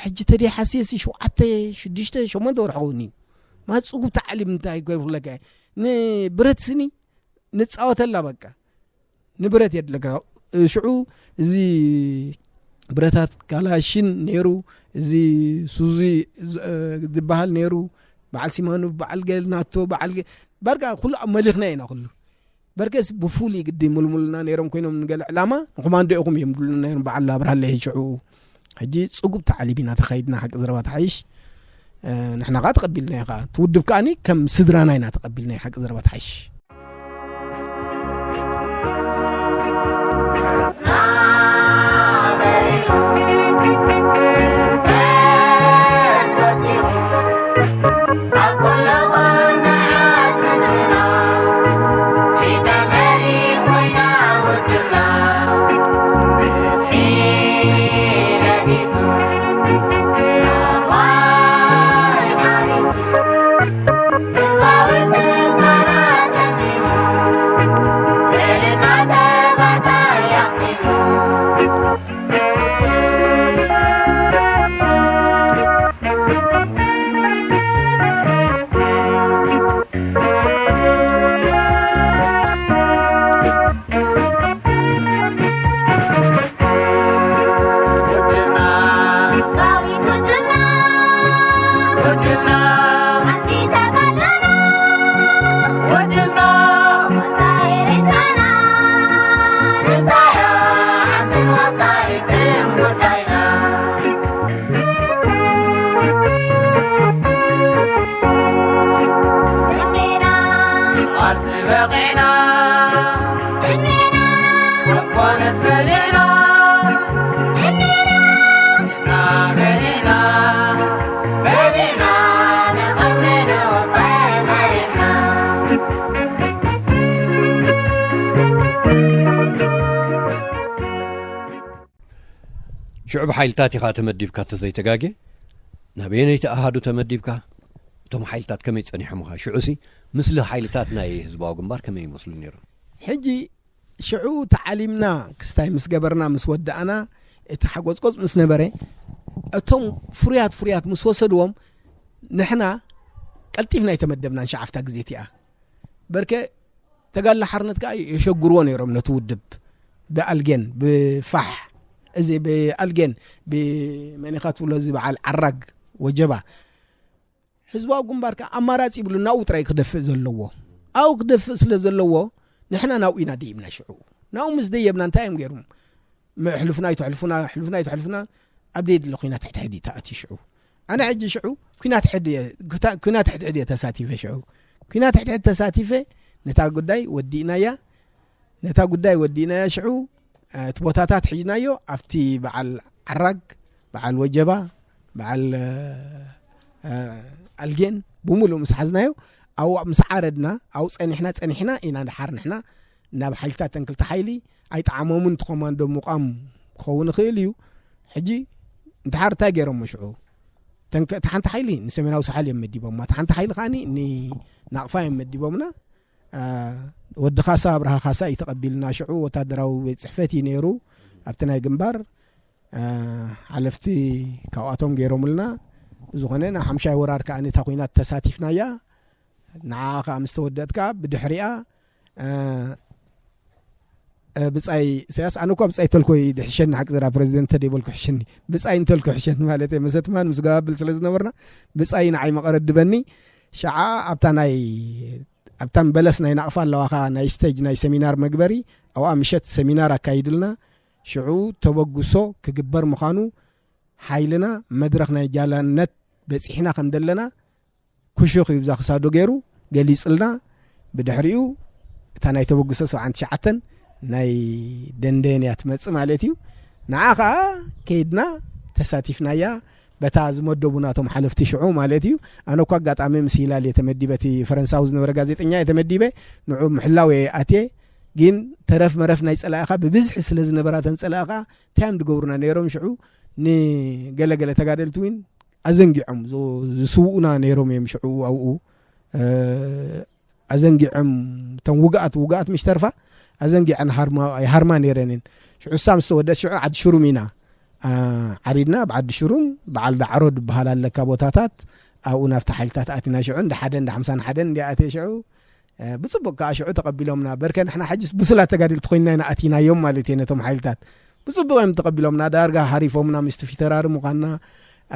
ሕጂ ተደይ ሓስየሲ ሸውዓተ ሽዱሽተ ሸሞንተ ወርሒ ኸውን እዩ። ማለት ጽጉብ ተዓሊም እንታይ ገርኩለካ? ንብረት ስኒ ንጻወተላ በቃ፣ ንብረት የድለካ። ሽዑ እዚ ብረታት ካላሽን ነይሩ፣ እዚ ሱዚ ዝበሃል ነይሩ፣ በዓል ሲማኑፍ፣ በዓል ገል ናቶ፣ በዓል ገ- በርጋ ኩሉ ኣብ መሊኽና ኢና ኩሉ። በርከስ ብፉሉይ ግዲ ምልሙልና ነይሮም ኮይኖም፣ ንገለ ዕላማ ንኮማንዶ ኢኹም እዮም ድሉና ነይሮም። በዓል ኣብርሃለ ሽዑ ሕጂ ጽጉብ ተዓሊም ኢና ተኸይድና። ሓቂ ዘረባ ተሓይሽ ንሕና ኸዓ ተቐቢልና እዩ ኸዓ ትውድብ ከዓኒ ከም ስድራና ኢና ተቐቢልና እዩ። ሓቂ ዘረባ ተሓይሽ ሽዑ ብሓይልታት ኢኻ ተመዲብካ ተዘይተጋጌ? ናበየነይቲ ኣሃዱ ተመዲብካ? እቶም ሓይልታት ከመይ ጸኒሖምኻ? ሽዑሲ ምስሊ ሓይልታት ናይ ህዝባዊ ግንባር ከመይ ይመስሉ ነይሮም? ሕጂ ሽዑ ተዓሊምና ክስታይ ምስ ገበርና ምስ ወዳእና እቲ ሓጎጽቆጽ ምስ ነበረ እቶም ፍሩያት ፍሩያት ምስ ወሰድዎም ንሕና ቀልጢፍና ኣይተመደብናን ሸዓፍታ ግዜ እቲኣ በርከ ተጋድሎ ሓርነት ከኣ የሸግርዎ ነይሮም ነቲ ውድብ ብኣልጌን ብፋሕ እዚ ብኣልጌን ብመኒኻ ትብሎ እዚ በዓል ዓራግ ወጀባ ህዝባዊ ግንባር ከኣ ኣማራፂ ይብሉ ናብኡ ጥራይ ክደፍእ ዘለዎ ኣብኡ ክደፍእ ስለ ዘለዎ ንሕና ናብኡ ኢና ደይብና ሽዑ ናብኡ ምስ ደየብና እንታይ እዮም ገይሮም ሕሉፍና ይትሕልፉና ሕሉፍና ይትሕልፉና ኣብ ደይ ድለ ኩናት ሕድሕድ እዩ ተኣትዩ ሽዑ ኣነ ሕጂ ሽዑ ኩናት ሕድ እየ ኩታ- ኩናት ሕድሕድ እየ ተሳቲፈ ሽዑ ኩናት ሕድሕድ ተሳቲፈ ነታ ጉዳይ ወዲእናያ ነታ ጉዳይ ወዲእናያ ሽዑ እቲ ቦታታት ሒዝናዮ ኣብቲ በዓል ዓራግ በዓል ወጀባ በዓል ኣልጌን ብምሉእ ምስ ሓዝናዮ ኣብኡ ምስ ዓረድና ኣብኡ ፀኒሕና ፀኒሕና ኢና ድሓር ንሕና ናብ ሓይልታት ተንክልቲ ሓይሊ ኣይጠዓሞምን እቲ ኮማንዶ ምቋም ክኸውን ይኽእል እዩ ሕጂ ድሓር እንታይ ገይሮሞ ሽዑ እታ ሓንቲ ሓይሊ ንሰሜናዊ ሳሕል እዮም መዲቦማ እታ ሓንቲ ሓይሊ ከዓኒ ንናቕፋ እዮም መዲቦምና ወዲ ካሳ ኣብርሃ ካሳ እዩ ተቐቢልና ሽዑ ወታደራዊ ቤት ፅሕፈት እዩ ነይሩ ኣብቲ ናይ ግንባር ሓለፍቲ ካብኣቶም ገይሮምልና ዝኾነ ናብ ሓምሻይ ወራር ከዓ ነታ ኩናት ተሳቲፍናያ ንዓ ከዓ ምስ ተወደእት ከዓ ብድሕሪኣ ብጻይ ኢሳያስ ኣነ እኳ ብጻይ ተልኮ ድሕሸኒ ሓቂ ዘራ ፕሬዚደንት ተደይበልኩ ሕሸኒ ብጻይ እንተልኩ ሕሸኒ ማለት እየ መሰትማን ምስ ገባብል ስለ ዝነበርና ብጻይ ንዓይ መቐረድበኒ ሸዓ ኣብታ ናይ ኣብታን በለስ ናይ ናቕፋ ኣለዋ ኸዓ ናይ ስቴጅ ናይ ሰሚናር መግበሪ ኣብኣ ምሸት ሰሚናር ኣካይድልና ሽዑ ተበግሶ ክግበር ምዃኑ ሓይልና መድረኽ ናይ ጃላነት በጺሕና ከም ዘለና ኩሹኽ እዩ ብዛ ክሳዱ ገይሩ ገሊጽልና ብድሕሪኡ እታ ናይ ተበግሶ ሰብዓን ትሽዓተን ናይ ደንደን እያ ትመጽእ ማለት እዩ ንዓ ኸዓ ከይድና ተሳቲፍናያ በታ ዝመደቡ ናቶም ሓለፍቲ ሽዑ ማለት እዩ ኣነ እኳ ኣጋጣሚ ምስ ሂላል እየ ተመዲበ እቲ ፈረንሳዊ ዝነበረ ጋዜጠኛ እየ ተመዲበ ንዑ ምሕላው እየ ኣትየ ግን ተረፍ መረፍ ናይ ጸላኢኻ ብብዝሒ ስለ ዝነበራተን ጸላኢኻ እንታይ እዮም ዝገብሩና ነይሮም ሽዑ ንገለገለ ተጋደልቲ እውን ኣዘንጊዖም ዝስውኡና ነይሮም እዮም ሽዑ ኣብኡ ኣዘንጊዖም እቶም ውግኣት ውግኣት ምሽ ተርፋ ኣዘንጊዐን ሃርማ ይሃርማ ነይረን እየን። ሽዑ እሳ ምስ ተወደት ሽዑ ዓዲ ሽሩም ኢና፣ አ፣ ዓሪድና። ኣብ ዓዲ ሽሩም በዓል ዳዕሮ ዝበሃል ኣለካ ቦታታት፣ ኣብኡ ናብቲ ሓይልታት ኣቲና። ሽዑ እንዳ ሓደ እንዳ ሓምሳን ሓደን እንዲኣ ኣትየ ሽዑ፣ እ፣ ብጽቡቕ ከኣ ሽዑ ተቐቢሎምና። በርከ ንሕና ሕጅስ ብሱላት ተጋደልቲ ኮይንና ኢና ኣቲናዮም ማለት እየ ነቶም ሓይልታት። ብጽቡቕ እዮም ተቐቢሎምና። ዳርጋ ሃሪፎምና ምስቲ ፊተራሪ ምዃንና።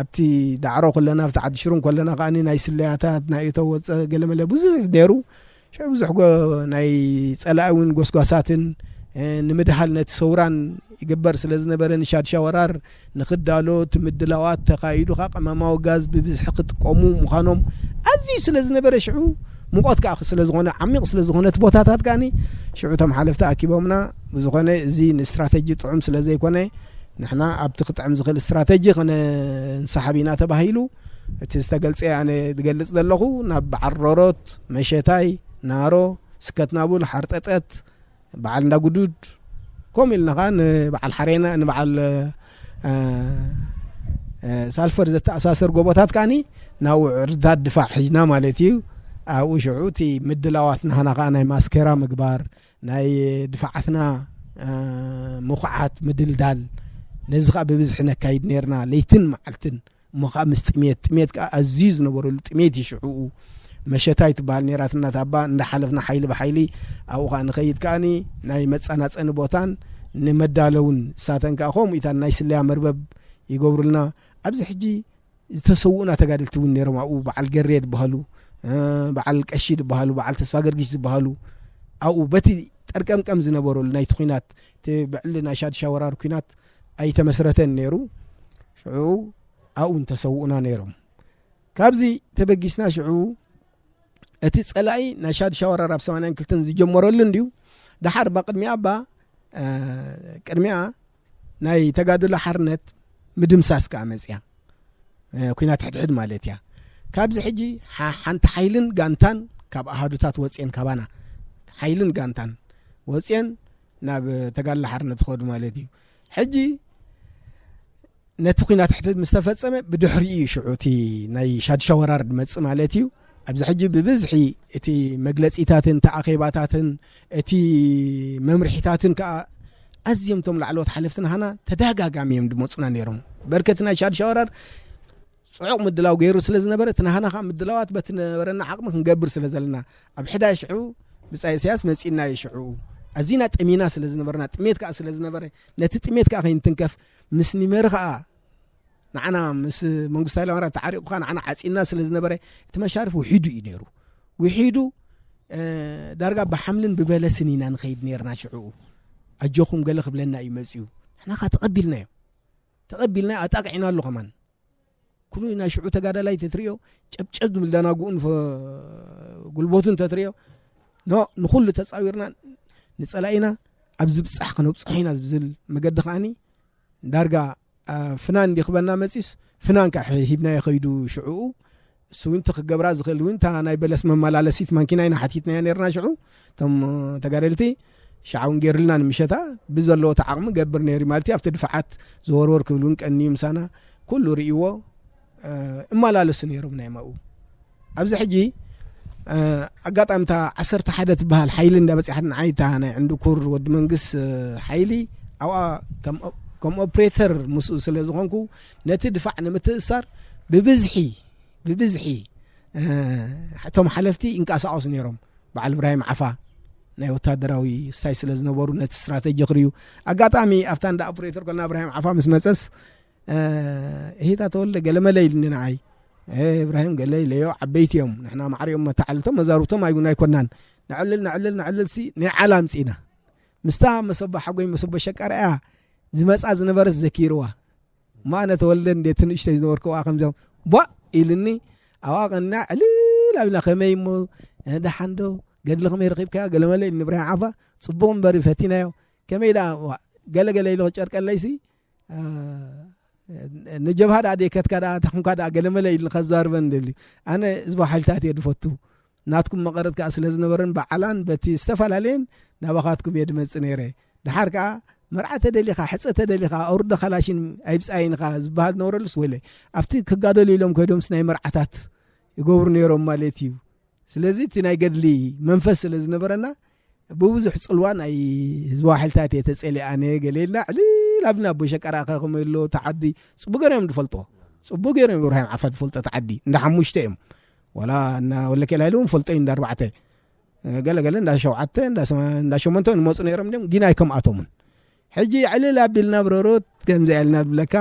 ኣብቲ ዳዕሮ ከለና፣ ኣብቲ ዓዲ ሽሩም ከለና ከኣ ናይ ስለያታት፣ ናይ እቶ ወጸ ገለመለ ብዙሕ ነይሩ። ሽዑ ብዙሕ ጎ-፣ ናይ ጸላኢ እውን ጎስጓሳትን፣ እ፣ ንምድሃል ነቲ ሰውራን ይግበር ስለ ዝነበረ፣ ንሻድሻ ወራር ንኽዳሎ እቲ ምድላዋት ተኻይዱ፣ ከኣ ቀማማዊ ጋዝ ብብዝሒ ክጥቀሙ ምዃኖም ኣዝዩ ስለ ዝነበረ፣ ሽዑ ሙቐት ከኣ ስለ ዝኾነ፣ ዓሚቕ ስለ ዝኾነ እቲ ቦታታት ከኣኒ፣ ሽዑ እቶም ሓለፍቲ ኣኪቦምና። ብዝኾነ እዚ ንስትራተጂ ጥዑም ስለ ዘይኮነ፣ ንሕና ኣብቲ ክጥዕም ዝኽእል ስትራተጂ ክንሰሓብ ኢና ተባሂሉ። እቲ ዝተገልጸ ኣነ ዝገልጽ ዘለኹ፣ ናብ በዓል ሮሮት፣ መሸታይ፣ ናሮ፣ ስከት ናቡል፣ ሓርጠጠት፣ በዓል እንዳ ጉዱድ፣ ከምኡ ኢልና ኸዓ ንበዓል ሓሬና፣ ንበዓል፣ እ፣ እ፣ ሳልፈር ዘተኣሳሰር ጎቦታት ከኣኒ ናብ ውዕርታት ድፋዕ ሒዝና ማለት እዩ። ኣብኡ ሽዑ እቲ ምድላዋት ናህና ኸዓ ናይ ማስኬራ ምግባር፣ ናይ ድፋዓትና፣ እ፣ ምኹዓት፣ ምድልዳል፣ ነዚ ኸዓ ብብዝሒ ነካይድ ነይርና፣ ለይትን መዓልትን። እሞ ኸዓ ምስ ጥሜት፣ ጥሜት ከኣ ኣዝዩ ዝነበረሉ ጥሜት እዩ ሽዑኡ። መሸታ ይትበሃል ነይራ እቲ እናት ኣባ፣ እንዳሓለፍና ሓይሊ ብሓይሊ ኣብኡ ኸዓ ንኸይድ ከኣኒ ናይ መጻናጸኒ ቦታን ንመዳለውን እሳተን ከኣ ከምኡ ኢታን ናይ ስለያ መርበብ ይገብሩልና። ኣብዚ ሕጂ ዝተሰውኡና ተጋደልቲ እውን ነይሮም ኣብኡ፣ በዓል ገሬ ዝበሃሉ፣ እ፣ በዓል ቀሺ ዝበሃሉ፣ በዓል ተስፋ ገርጊሽ ዝበሃሉ ኣብኡ በቲ ጠርቀምቀም ዝነበረሉ ናይቲ ኲናት፣ እቲ ብዕሊ ናይ ሻድሻ ወራር ኲናት ኣይተመስረተን ነይሩ። ሽዑ ኣብኡ እንተሰውኡና ነይሮም። ካብዚ ተበጊስና ሽዑ እቲ ጸላኢ ናይ ሻድሻ ወራር ኣብ ሰማንያን ክልተን ዝጀመረሉ እንድዩ። ደሓር እባ ቅድሚኣ እባ፣ እ፣ ቅድሚኣ ናይ ተጋድሎ ሓርነት ምድምሳስ ከኣ መጽያ። እ፣ ኲናት ሕድሕድ ማለት እያ። ካብዚ ሕጂ ሓ-፣ ሓንቲ ሓይልን ጋንታን ካብ ኣሃዱታት ወጽየን፣ ካባና ሓይልን ጋንታን ወጽየን ናብ ተጋድሎ ሓርነት ይኸዱ ማለት እዩ። ሕጂ ነቲ ኲናት ሕድሕድ ምስ ተፈጸመ፣ ብድሕሪኡ እዩ ሽዑ እቲ ናይ ሻድሻ ወራር ዝመጽእ ማለት እዩ። ኣብዚ ሕጂ ብብዝሒ እቲ መግለጺታትን፣ እቲ ኣኼባታትን፣ እቲ መምርሒታትን ከኣ ኣዝዮም እቶም ላዕለዎት ሓለፍቲ ናህና ተደጋጋሚ እዮም ዝመጹና ነይሮም። በርከቲ ናይ ሻድሻ ወራር ጽዑቕ ምድላው ገይሩ ስለ ዝነበረ፣ እቲ ናህና ከኣ ምድላዋት በቲ ነበረና ዓቕሚ ክንገብር ስለ ዘለና፣ ኣብ ሕዳይ ሽዑ ብጻይ ኢሳያስ መጺእና እዩ ሽዑ። ኣዚና ጠሚና ስለ ዝነበርና፣ ጥሜት ከኣ ስለ ዝነበረ፣ ነቲ ጥሜት ከኣ ከይንትንከፍ፣ ምስ ኒመሪ ከኣ ንዓና ምስ መንግስቱ ሃይለማርያም ተዓሪቑ ከኣ ንዓና ዓጺና ስለ ዝነበረ፣ እቲ መሻርፍ ውሒዱ እዩ ነይሩ። ውሒዱ፣ እ፣ ዳርጋ ብሓምልን ብበለስን ኢና ንኸይድ ነይርና ሽዑኡ። ኣጆኹም ገለ ክብለና እዩ መጺኡ። ንሕና ከኣ ተቐቢልናዮ። ተቐቢልናዮ፣ ኣጣቕዒናሉ ከማን። ኩሉ ናይ ሽዑ ተጋዳላይ ተትርእዮ፣ ጨብጨብ ዝብል ደናጉኡን ፈ-፣ ጉልበቱን ተትርእዮ፣ ኖ፣ ንኹሉ ተጻዊርና ንጸላኢና ኣብ ዝብጻሕ ከነብጽሖ ኢና ዝብል መገዲ ከኣኒ ዳርጋ፣ አ፣ ፍናን እንዲ ክበና መጺስ፣ ፍናን ከኣ ሒ-፣ ሂብናዮ ኸይዱ ሽዑኡ። እሱ እውን እቲ ክገብራ ዝኽእል እውን እታ ናይ በለስ መመላለሲት ማንኪና ኢና ሓቲትናያ ነይርና ሽዑ። እቶም ተጋደልቲ ሻዕ እውን ገይሩልና ንምሸታ ብዘለዎ እቲ ዓቕሚ ገብር ነይሩ ማለት እዩ። ኣብቲ ድፋዓት ዘወርወር ክብል እውን ቀንዩ ምሳና ኩሉ ርእይዎ፣ እ፣ እመላለሱ ነይሮም ናይ ማኡ። ኣብዚ ሕጂ፣ እ፣ ኣጋጣሚ እታ ዓሰርተ ሓደ ትበሃል ሓይሊ እንዳ በጺሓት ንዓይ እታ ናይ ዕንድኩር ወዲ መንግስ፣ እ፣ ሓይሊ ኣብኣ ከም ኦ-፣ ከም ኦፕሬተር ምስኡ ስለ ዝኾንኩ ነቲ ድፋዕ ንምትእሳር ብብዝሒ፣ ብብዝሒ፣ እ፣ እቶም ሓለፍቲ ይንቀሳቐሱ ነይሮም። በዓል እብራሂም ዓፋ ናይ ወታደራዊ ስታይ ስለ ዝነበሩ ነቲ ስትራተጂ ክርእዩ። ኣጋጣሚ ኣብታ እንዳ ኦፕሬተር ኮልና እብራሂም ዓፋ ምስ መጸስ፣ እ፣ እሂታ ተወልደ ገለመለ ኢልኒ ንዓይ። እ፣ እብራሂም ገለ ኢለዮ፣ ዓበይቲ እዮም። ንሕና ማዕሪኦም መተዓልቶም መዛርብቶም ኣይጉን ኣይኮናን። ነዕልል፣ ነዕልል፣ ነዕልል ሲ ናይ ዓላ ኣምጺእና። ምስታ መሰቦ ሓጎይ መሰቦ ሸቃርያ ዝመጻ ዝነበረት ዘኪርዋ። እሞ ኣነ ተወልደ እንዴት ንእሽተይ ዝነበርኩ ኣብኣ ከምዚኦም ቧእ ኢልኒ። ኣብኣ ቀና ዕልል ኣቢልና ከመይ እሞ፣ እ፣ ደሓን ዶ? ገድሊ ከመይ ረኺብካዮ? ገለመለ ኢልኒ እብራሂም ዓፋ። ጽቡቕ እምበር እዩ ፈቲናዮ። ከመይ ደኣ፣ ዋ፣ ገለ ገለ ኢሉ ክጨርቀለይሲ፣ እ፣ ንጀብሃ ደኣ ደይከትካ ደኣ ተኹንካ ደኣ ገለመለ ኢሉ ከዛርበን ደልዩ። ኣነ ህዝባዊ ሓይልታት እየ ዝፈቱ። ናትኩም መቐረት ከኣ ስለ ዝነበረን ብዓላን በቲ ዝተፈላለየን ናባኻትኩም እየ ድመጽእ ነይረ። ደሓር ከኣ መርዓ ተደሊኻ፣ ሕጸ ተደሊኻ፣ ኣውርዶ ካላሽን ኣይብጻይን ኢኻ ዝበሃል ዝነበረሉስ ወይለይ። ኣብቲ ክጋደሉ ኢሎም ከይዶምስ ናይ መርዓታት ይገብሩ ነይሮም ማለት እዩ። ስለዚ እቲ ናይ ገድሊ መንፈስ ስለ ዝነበረና፣ ብብዙሕ ጽልዋ ናይ ህዝባዊ ሓይልታት እየ ተጸሊኣ ነየ፣ ገለ ኢልና ዕልል ኣብና ኣቦ ሸቀራኸ ከመይ ኣሎ እቲ ዓዲ ጽቡቅ ገይሮም ዝፈልጦ፣ ጽቡቅ ገይሮም ኢብራሂም ዓፋ ዝፈልጦ እቲ ዓዲ እንዳ ሓሙሽተ እዮም። ዋላ እና ወለኬላ ኢሉ እውን ፈልጦ እዩ እንዳ ኣርባዕተ፣ ገለ ገለ እንዳ ሸውዓተ፣ እንዳ ሰማ-፣ እንዳ ሸሞንተ ንመጹ ነይሮም ድዮም፣ ግን ኣይከምኣቶምን። ሕጂ ዕልል ኣቢልና ብረሮት ከምዚ ኢልና ንብለካ፣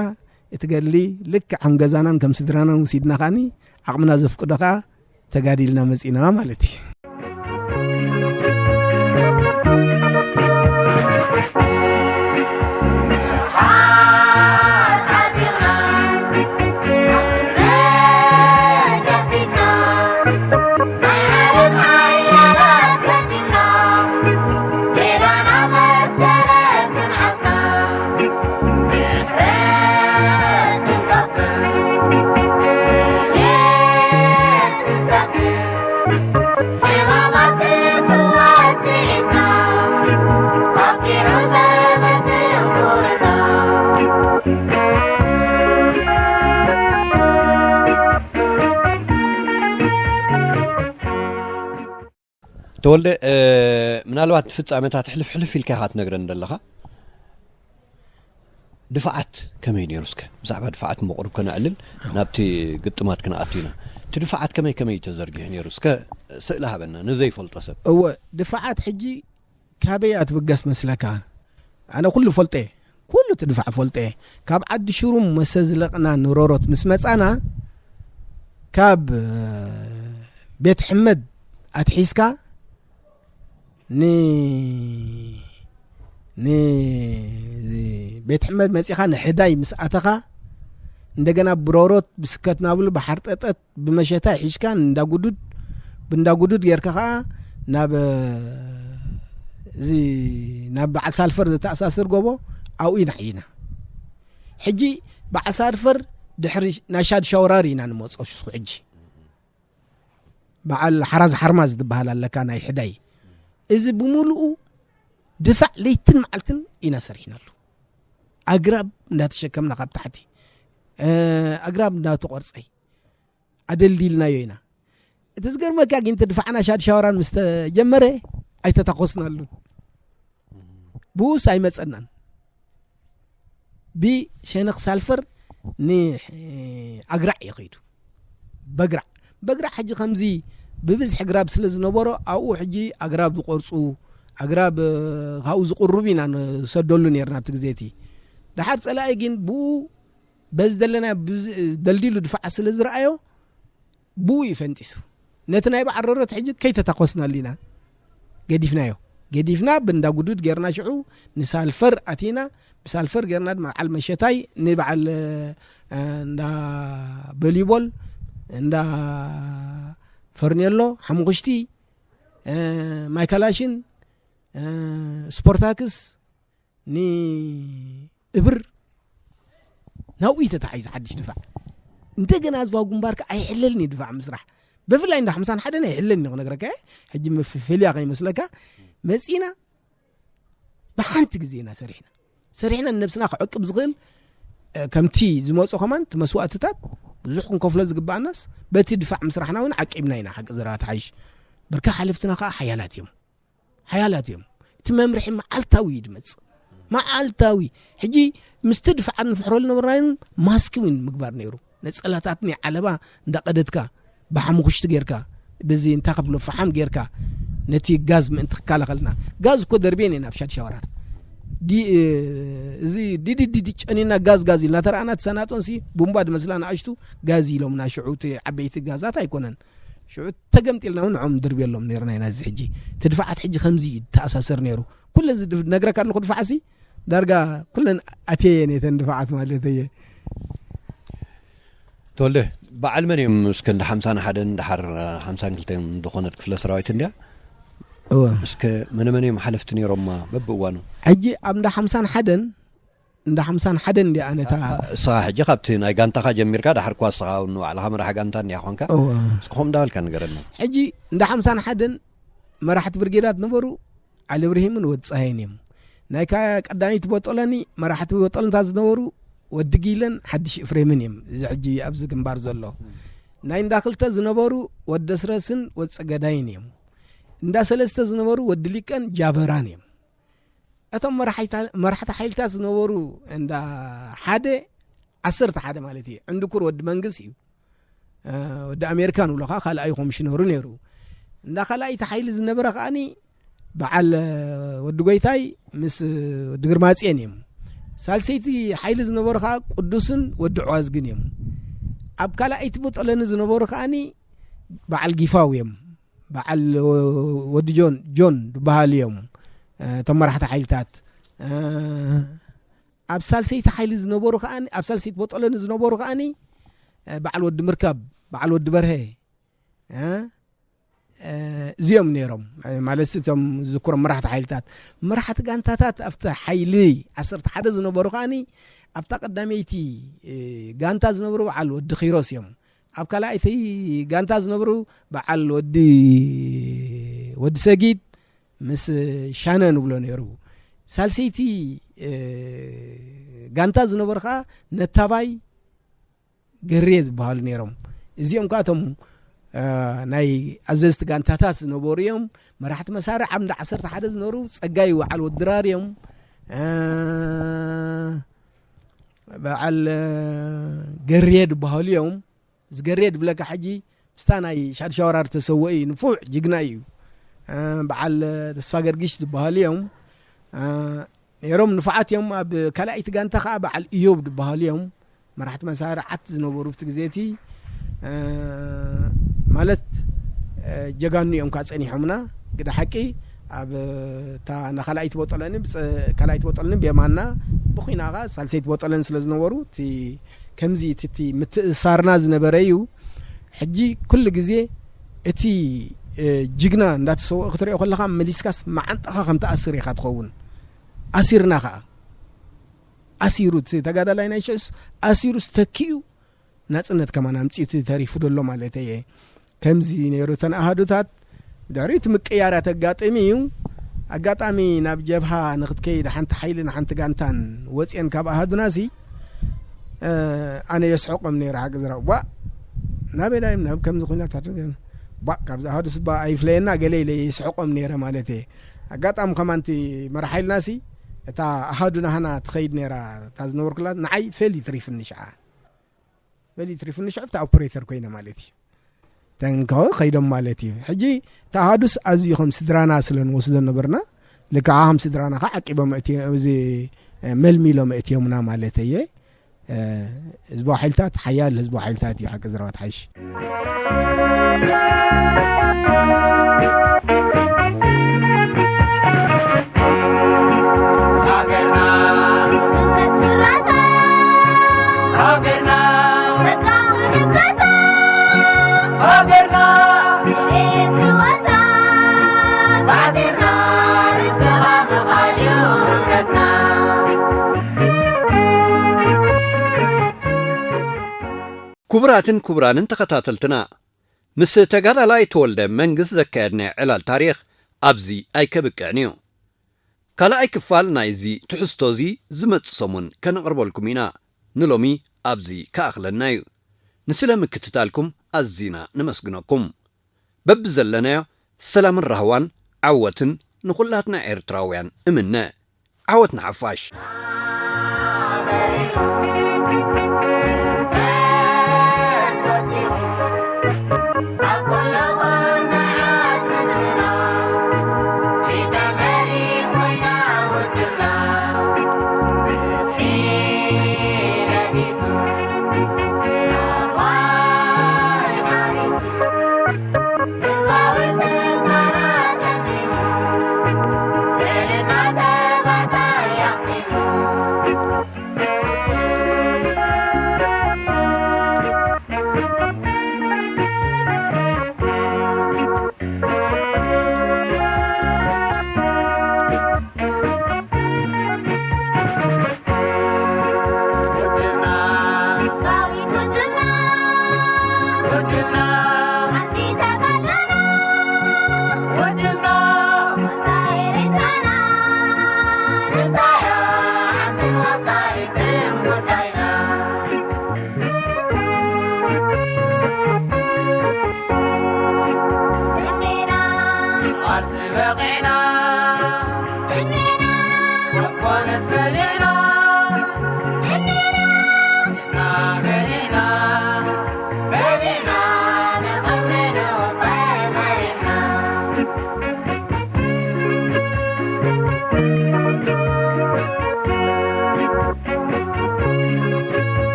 እቲ ገድሊ ልክዕ ከም ገዛናን ከም ስድራናን ወሲድና ከኣኒ ዓቕምና ዘፍቅዶ ከኣ ተጋዲልና መጺና ማለት እዩ። ተወልደ፣ እ፣ ምናልባት ፍጻመታት ሕልፍ ሕልፍ ኢልካ ኢኻ ትነግረኒ ዘለኻ። ድፋዓት ከመይ ነይሩ? እስከ ብዛዕባ ድፋዓት ምቕሩብ ከነዕልል ናብቲ ግጥማት ክንኣቱ ኢና። እቲ ድፋዓት ከመይ ከመይ እዩ ተዘርጊሑ ነይሩ? እስከ ስእሊ ሃበና፣ ንዘይፈልጦ ሰብ። እወ፣ ድፋዓት ሕጂ ካበይ እያ ትብገስ መስለካ? ኣነ ኩሉ ፈልጠ፣ ኩሉ እቲ ድፋዕ ፈልጠ። ካብ ዓዲ ሽሩም መሰ ዝለቕና ንሮሮት ምስ መጻና፣ ካብ፣ እ፣ ቤት ሕመድ ኣትሒዝካ ን-፣ ን-፣ ቤት ሕመድ መጺኻ ንሕዳይ ምስ ኣተኻ፣ እንደገና ብሮሮት ብስከት ናብሉ ብሓርጠጠት ብመሸታ ሒዝካ ንእንዳ ጉዱድ፣ ብእንዳ ጉዱድ ጌርካ ኸኣ ናብ፣ እዚ፣ ናብ በዓል ሳልፈር ዘተኣሳስር ጎቦ ኣብኡ ኢና ሒዝና። ሕጂ በዓል ሳልፈር ድሕሪ ናይ ሻድ ሻውራር ኢና ንመጾ ሽኹ ሕጂ። በዓል ሓራዝ ሓርማዝ ዝበሃል ኣለካ ናይ ሕዳይ። እዚ ብምሉኡ ድፋዕ ለይትን መዓልትን ኢና ሰሪሕናሉ። ኣግራብ እንዳተሸከምና ካብ ታሕቲ፣ እ፣ ኣግራብ እንዳተቆርጸይ ኣደልዲልናዮ ኢና። እቲ ዝገርመካ ግን፣ እቲ ድፋዕና ሻድ ሻወራን ምስ ተጀመረ ኣይተታኮስናሉን። ብኡስ ኣይመጸናን። ብሸነኽ ሳልፈር ንኣግራዕ እዩ ከይዱ። በግራዕ፣ በግራዕ ሕጂ ከምዚ ብብዝሒ ግራብ ስለ ዝነበሮ፣ ኣብኡ ሕጂ ኣግራብ ዝቆርጹ፣ ኣግራብ፣ እ፣ ካብኡ ዝቕርቡ ኢና ንሰደሉ ነርና ኣብቲ ግዜ እቲ። ደሓር ጸላኢ ግን ብኡ በዚ ደለናዮ ብዝ-፣ ደልዲሉ ድፋዓ ስለ ዝረኣዮ፣ ብኡ እዩ ፈንጢሱ። ነቲ ናይ በዓል ሮሮት ሕጂ ከይተታኮስናሉ ኢና ገዲፍናዮ። ገዲፍና ብእንዳ ጉዱድ ጌርና ሽዑ ንሳልፈር ኣቲና፣ ብሳልፈር ጌርና ድማ በዓል መሸታይ ንበዓል፣ እ፣ እንዳ በሊቦል፣ እንዳ ፈርኔሎ፣ ሓሙኽሽቲ፣ እ፣ ማይካላሽን፣ እ፣ ስፖርታክስ፣ ንእብር ናብኡ እዩ ተታሒዙ ሓድሽ ድፋዕ። እንደገና ህዝባዊ ግንባር ከኣ ኣይሕለልን እዩ ድፋዕ ምስራሕ። ብፍላይ እንዳ ሓምሳን ሓደን ኣይሕለልን እዩ ክነግረካ እየ። ሕጂ መፍፈልያ ከይመስለካ መጺና ብሓንቲ ግዜ ኢና ሰሪሕና። ሰሪሕና ንነብስና ክዕቅብ ዝኽእል፣ እ፣ ከምቲ ዝመጾ ከማን እቲ መስዋእትታት ብዙሕ ክንከፍሎ ዝግብኣናስ በቲ ድፋዕ ምስራሕና እውን ዓቂብና ኢና ሓቂ ዝረኣ ተሓይሽ። ብርካ ሓለፍትና ከኣ ሓያላት እዮም። ሓያላት እዮም። እቲ መምርሒ መዓልታዊ እዩ ዝመጽእ። መዓልታዊ። ሕጂ ምስቲ ድፋዓት ንፍሕረሉ ነበርናዮን ማስክ እውን ምግባር ነይሩ። ነጸላታት ናይ ዓለባ እንዳቐደድካ፣ ብሓሙኽሽቲ ጌርካ፣ በዚ እንታይ ከብሎ ፈሓም ጌርካ፣ ነቲ ጋዝ ምእንቲ ክከላኸልና። ጋዝ እኮ ደርቤን ኢና ኣብ ሻድሻ ወራር። ዲ-፣ እዚ ዲዲዲዲ ጨኒና ጋዝ ጋዝ ኢልና ተረኣና፣ እቲ ሰናጦንሲ ቡምባ ዝመስላ ንኣሽቱ ጋዝ ኢሎምና። ሽዑ እቲ ዓበይቲ ጋዛት ኣይኮነን። ሽዑ ተገምጢልና እውን ንዖም ንድርብየሎም ነይርና ኢና። እዚ ሕጂ እቲ ድፋዓት ሕጂ ከምዚ እዩ ዝተኣሳሰር ነይሩ። ኩለ እዚ ድፍ-፣ ነግረካ ኣለኹ ድፋዓሲ ዳርጋ ኩለን ኣትየየን እተን ድፋዓት ማለት እየ። ተወልደ፣ በዓል መን እዮም እስከ እንዳ ሓምሳን ሓደን ድሓር ሓምሳን ክልተን ዝኾነት ክፍለ ሰራዊት እንድያ? እወ። እስከ መነ መን እዮም ሓለፍቲ ነይሮማ በብእዋኑ? ሕጂ ኣብ እንዳ ሓምሳን ሓደን፣ እንዳ ሓምሳን ሓደን እንድያ ኣነ እታ እ-፣ እ-፣ እስኻ ሕጂ ካብቲ ናይ ጋንታኻ ጀሚርካ፣ ድሓር እኳ እስኻ እውን ንባዕልኻ መራሒ ጋንታ እንድያ ኾንካ። እወ። እስኪ ከምኡ እንዳበልካ ንገረና። ሕጂ እንዳ ሓምሳን ሓደን መራሕቲ ብርጌዳት ነበሩ፣ ዓሊ እብርሂምን ወዲ ጸሃይን እዮም። ናይ ካ-፣ ቀዳሚት ቦጦሎኒ መራሕቲ ቦጦሎንታት ዝነበሩ ወዲ ጊለን ሓድሽ ኤፍሬምን እዮም። እዚ ሕጂ ኣብዚ ግንባር ዘሎ። ናይ እንዳ ክልተ ዝነበሩ ወዲ ኣስረስን ወዲ ጸገዳይን እዮም። እንዳ ሰለስተ ዝነበሩ ወዲ ሊቀን ጃበራን እዮም። እቶም መራሒታ-፣ መራሕቲ ሓይልታት ዝነበሩ እንዳ ሓደ፣ ዓሰርተ ሓደ ማለት እዩ። ዕንድኩር ወዲ መንግስ እዩ። እ፣ ወዲ ኣሜሪካ ንብሎ ከዓ ካልኣይ ኮሚሽነሩ ነይሩ። እንዳ ካልኣይቲ ሓይሊ ዝነበረ ከዓኒ በዓል፣ እ፣ ወዲ ጎይታይ ምስ፣ እ፣ ወዲ ግርማፅዮን እዮም። ሳልሰይቲ ሓይሊ ዝነበሩ ከዓ ቅዱስን ወዲ ዕዋዝግን እዮም። ኣብ ካልኣይቲ ቦጠለኒ ዝነበሩ ከዓኒ በዓል ጊፋው እዮም። በዓል ወ-፣ ወዲ ጆን፣ ጆን ዝበሃሉ እዮም። እ፣ እቶም መራሕቲ ሓይልታት፣ እ፣ ኣብ ሳልሰይቲ ሓይሊ ዝነበሩ ከዓኒ፣ ኣብ ሳልሰይቲ ቦጠለኒ ዝነበሩ ከዓኒ፣ እ፣ በዓል ወዲ ምርካብ፣ በዓል ወዲ በርሀ፣ እ፣ እ፣ እዚኦም ነይሮም። እ፣ ማለት እቶም ዝዝክሮም መራሕቲ ሓይልታት። መራሕቲ ጋንታታት ኣብቲ ሓይሊ ዓሰርተ ሓደ ዝነበሩ ከዓኒ ኣብታ ቀዳመይቲ፣ እ፣ ጋንታ ዝነበሩ በዓል ወዲ ኺሮስ እዮም። ኣብ ካልኣይቲ ጋንታ ዝነበሩ በዓል ወዲ፣ ወዲ ሰጊድ ምስ ሻነ ንብሎ ነይሩ። ሳልሰይቲ፣ እ፣ ጋንታ ዝነበሩ ኸዓ ነታባይ ገሬ ዝበሃሉ ነይሮም። እዚኦም ከዓ እቶም፣ እ፣ ናይ ኣዘዝቲ ጋንታታት ዝነበሩ እዮም። መራሕቲ መሳርዕ ኣብ እንዳ ዓሰርተ ሓደ ዝነበሩ ጸጋይ በዓል ወዲ ድራር እዮም። እ፣ በዓል፣ እ፣ ገሬ ዝበሃሉ እዮም። ዝገሬ ድብለካ ሕጂ ምስታ ናይ ሻድሻ ወራር ተሰወኢ ንፉዕ ጅግና እዩ። እ፣ በዓል ተስፋ ገርጊሽ ዝበሃሉ እዮም። እ፣ ነይሮም ንፉዓት እዮም። ኣብ ካልኣይቲ ጋንታ ከዓ በዓል እዮብ ዝበሃሉ እዮም። መራሕቲ መሳርዓት ዝነበሩ ኣብቲ ግዜ እቲ፣ እ፣ ማለት፣ እ፣ ጀጋኑ እዮም ከዓ ጸኒሖምና። ግደ ሓቂ ኣብ እታ ንኻልኣይቲ ቦጠለኒ ብጸ-፣ ካልኣይቲ ቦጠለኒ ብየማና ብኹናኻ ሳልሰይቲ ቦጠለኒ ስለ ዝነበሩ እቲ ከምዚ እቲ፣ እቲ ምትእሳርና ዝነበረ እዩ። ሕጂ ኩሉ ግዜ እቲ፣ እ፣ ጅግና እንዳተሰወአ ክትሪኦ ከለኻ መሊስካስ መዓንጣኻ ከም ትኣስር ኢኻ ትኸውን። ኣሲርና ኸኣ። ኣሲሩ እቲ ተጋዳላይ ናይ ሽዑስ ኣሲሩስ ተኪኡ ናጽነት ከማን ኣምጺኡ እቲ ተሪፉ ደሎ ማለት እየ። ከምዚ ነይሩ እተን ኣሃዱታት ድሕሪኡ እቲ ምቅያር ኣተጋጥሚ እዩ። ኣጋጣሚ ናብ ጀብሃ ንክትከይድ ሓንቲ ሓይልን ሓንቲ ጋንታን ወፅየን ካብ ኣሃዱና ሲ፣ እ፣ ኣነ የስሕቆም ነይረ ሓቂ ዝረብ። ዋ፣ ናበይ ዳዮም ናብ ከምዚ ኩነታት ባ፣ ካብዚ ኣሃዱስ ባ ኣይፍለየና ገለ ኢለ የስሕቆም ነይረ ማለት እየ። ኣጋጣሚ ከማንቲ መራሕ ሓይልና ሲ፣ እታ ኣሃዱ ናህና ትኸይድ ነይራ፣ እታ ዝነበርኩላ ንዓይ ፈል ይትሪፍኒ ሽዓ። ፈል ይትሪፍኒ ሽዑ እታ ኦፕሬተር ኮይነ ማለት እዩ። ተንከ ከይዶም ማለት እዩ። ሕጂ ተኣሃዱስ ኣዝዩ ከም ስድራና ስለ ንወስዶ ነበርና፣ ልክዓ ከም ስድራና ከዓ ዓቂቦም እቲ፣ እዚ፣ እ፣ መልሚሎም እትዮምና ማለት እየ። እ፣ ህዝባዊ ሓይልታት ሓያል ህዝባዊ ሓይልታት እዩ፣ ሓቂ ዝረባት ሓይሽ። ሃገርና፣ ሃገርና፣ ሃገርና፣ ሃገርና፣ ክቡራትን ክቡራንን ተኸታተልትና፣ ምስ ተጋዳላይ ተወልደ መንግስ ዘካየድናዮ ዕላል ታሪኽ ኣብዚ ኣይከብቅዕን እዩ። ካልኣይ ክፋል ናይዚ ትሕዝቶ እዚ ዝመጽእ ሰሙን ከነቕርበልኩም ኢና። ንሎሚ ኣብዚ ክኣኽለና እዩ። ንስለ ምክትታልኩም ኣዚና ነመስግነኩም። በብዘለናዮ ሰላምን ራህዋን ዓወትን ንኹላትና ኤርትራውያን እምነ። ዓወት ንሓፋሽ።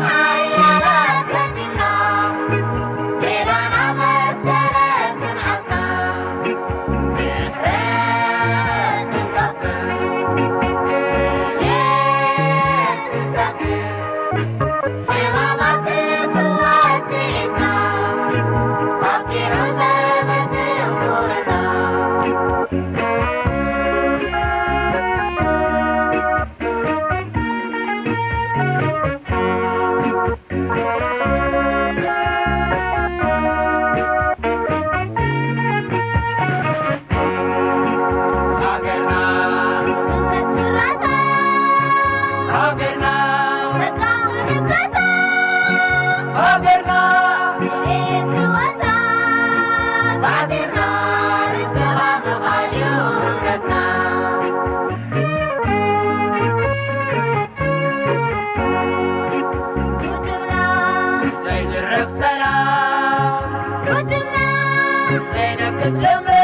ሓያላት ገጢምና፣ ሜዳና መስከረም ጽንዓትና፣ ምሕረት ክንገብር፣ ክንሰግር፣ ሕማማት ክፍዋት ስዒድና፣ ኣብቂዑ ዘመን ድንቁርና። ሃገርና ሃገርና ሃገርና ሃገርና ዘይዝረግ ሰላም ዘይነግስ ልምና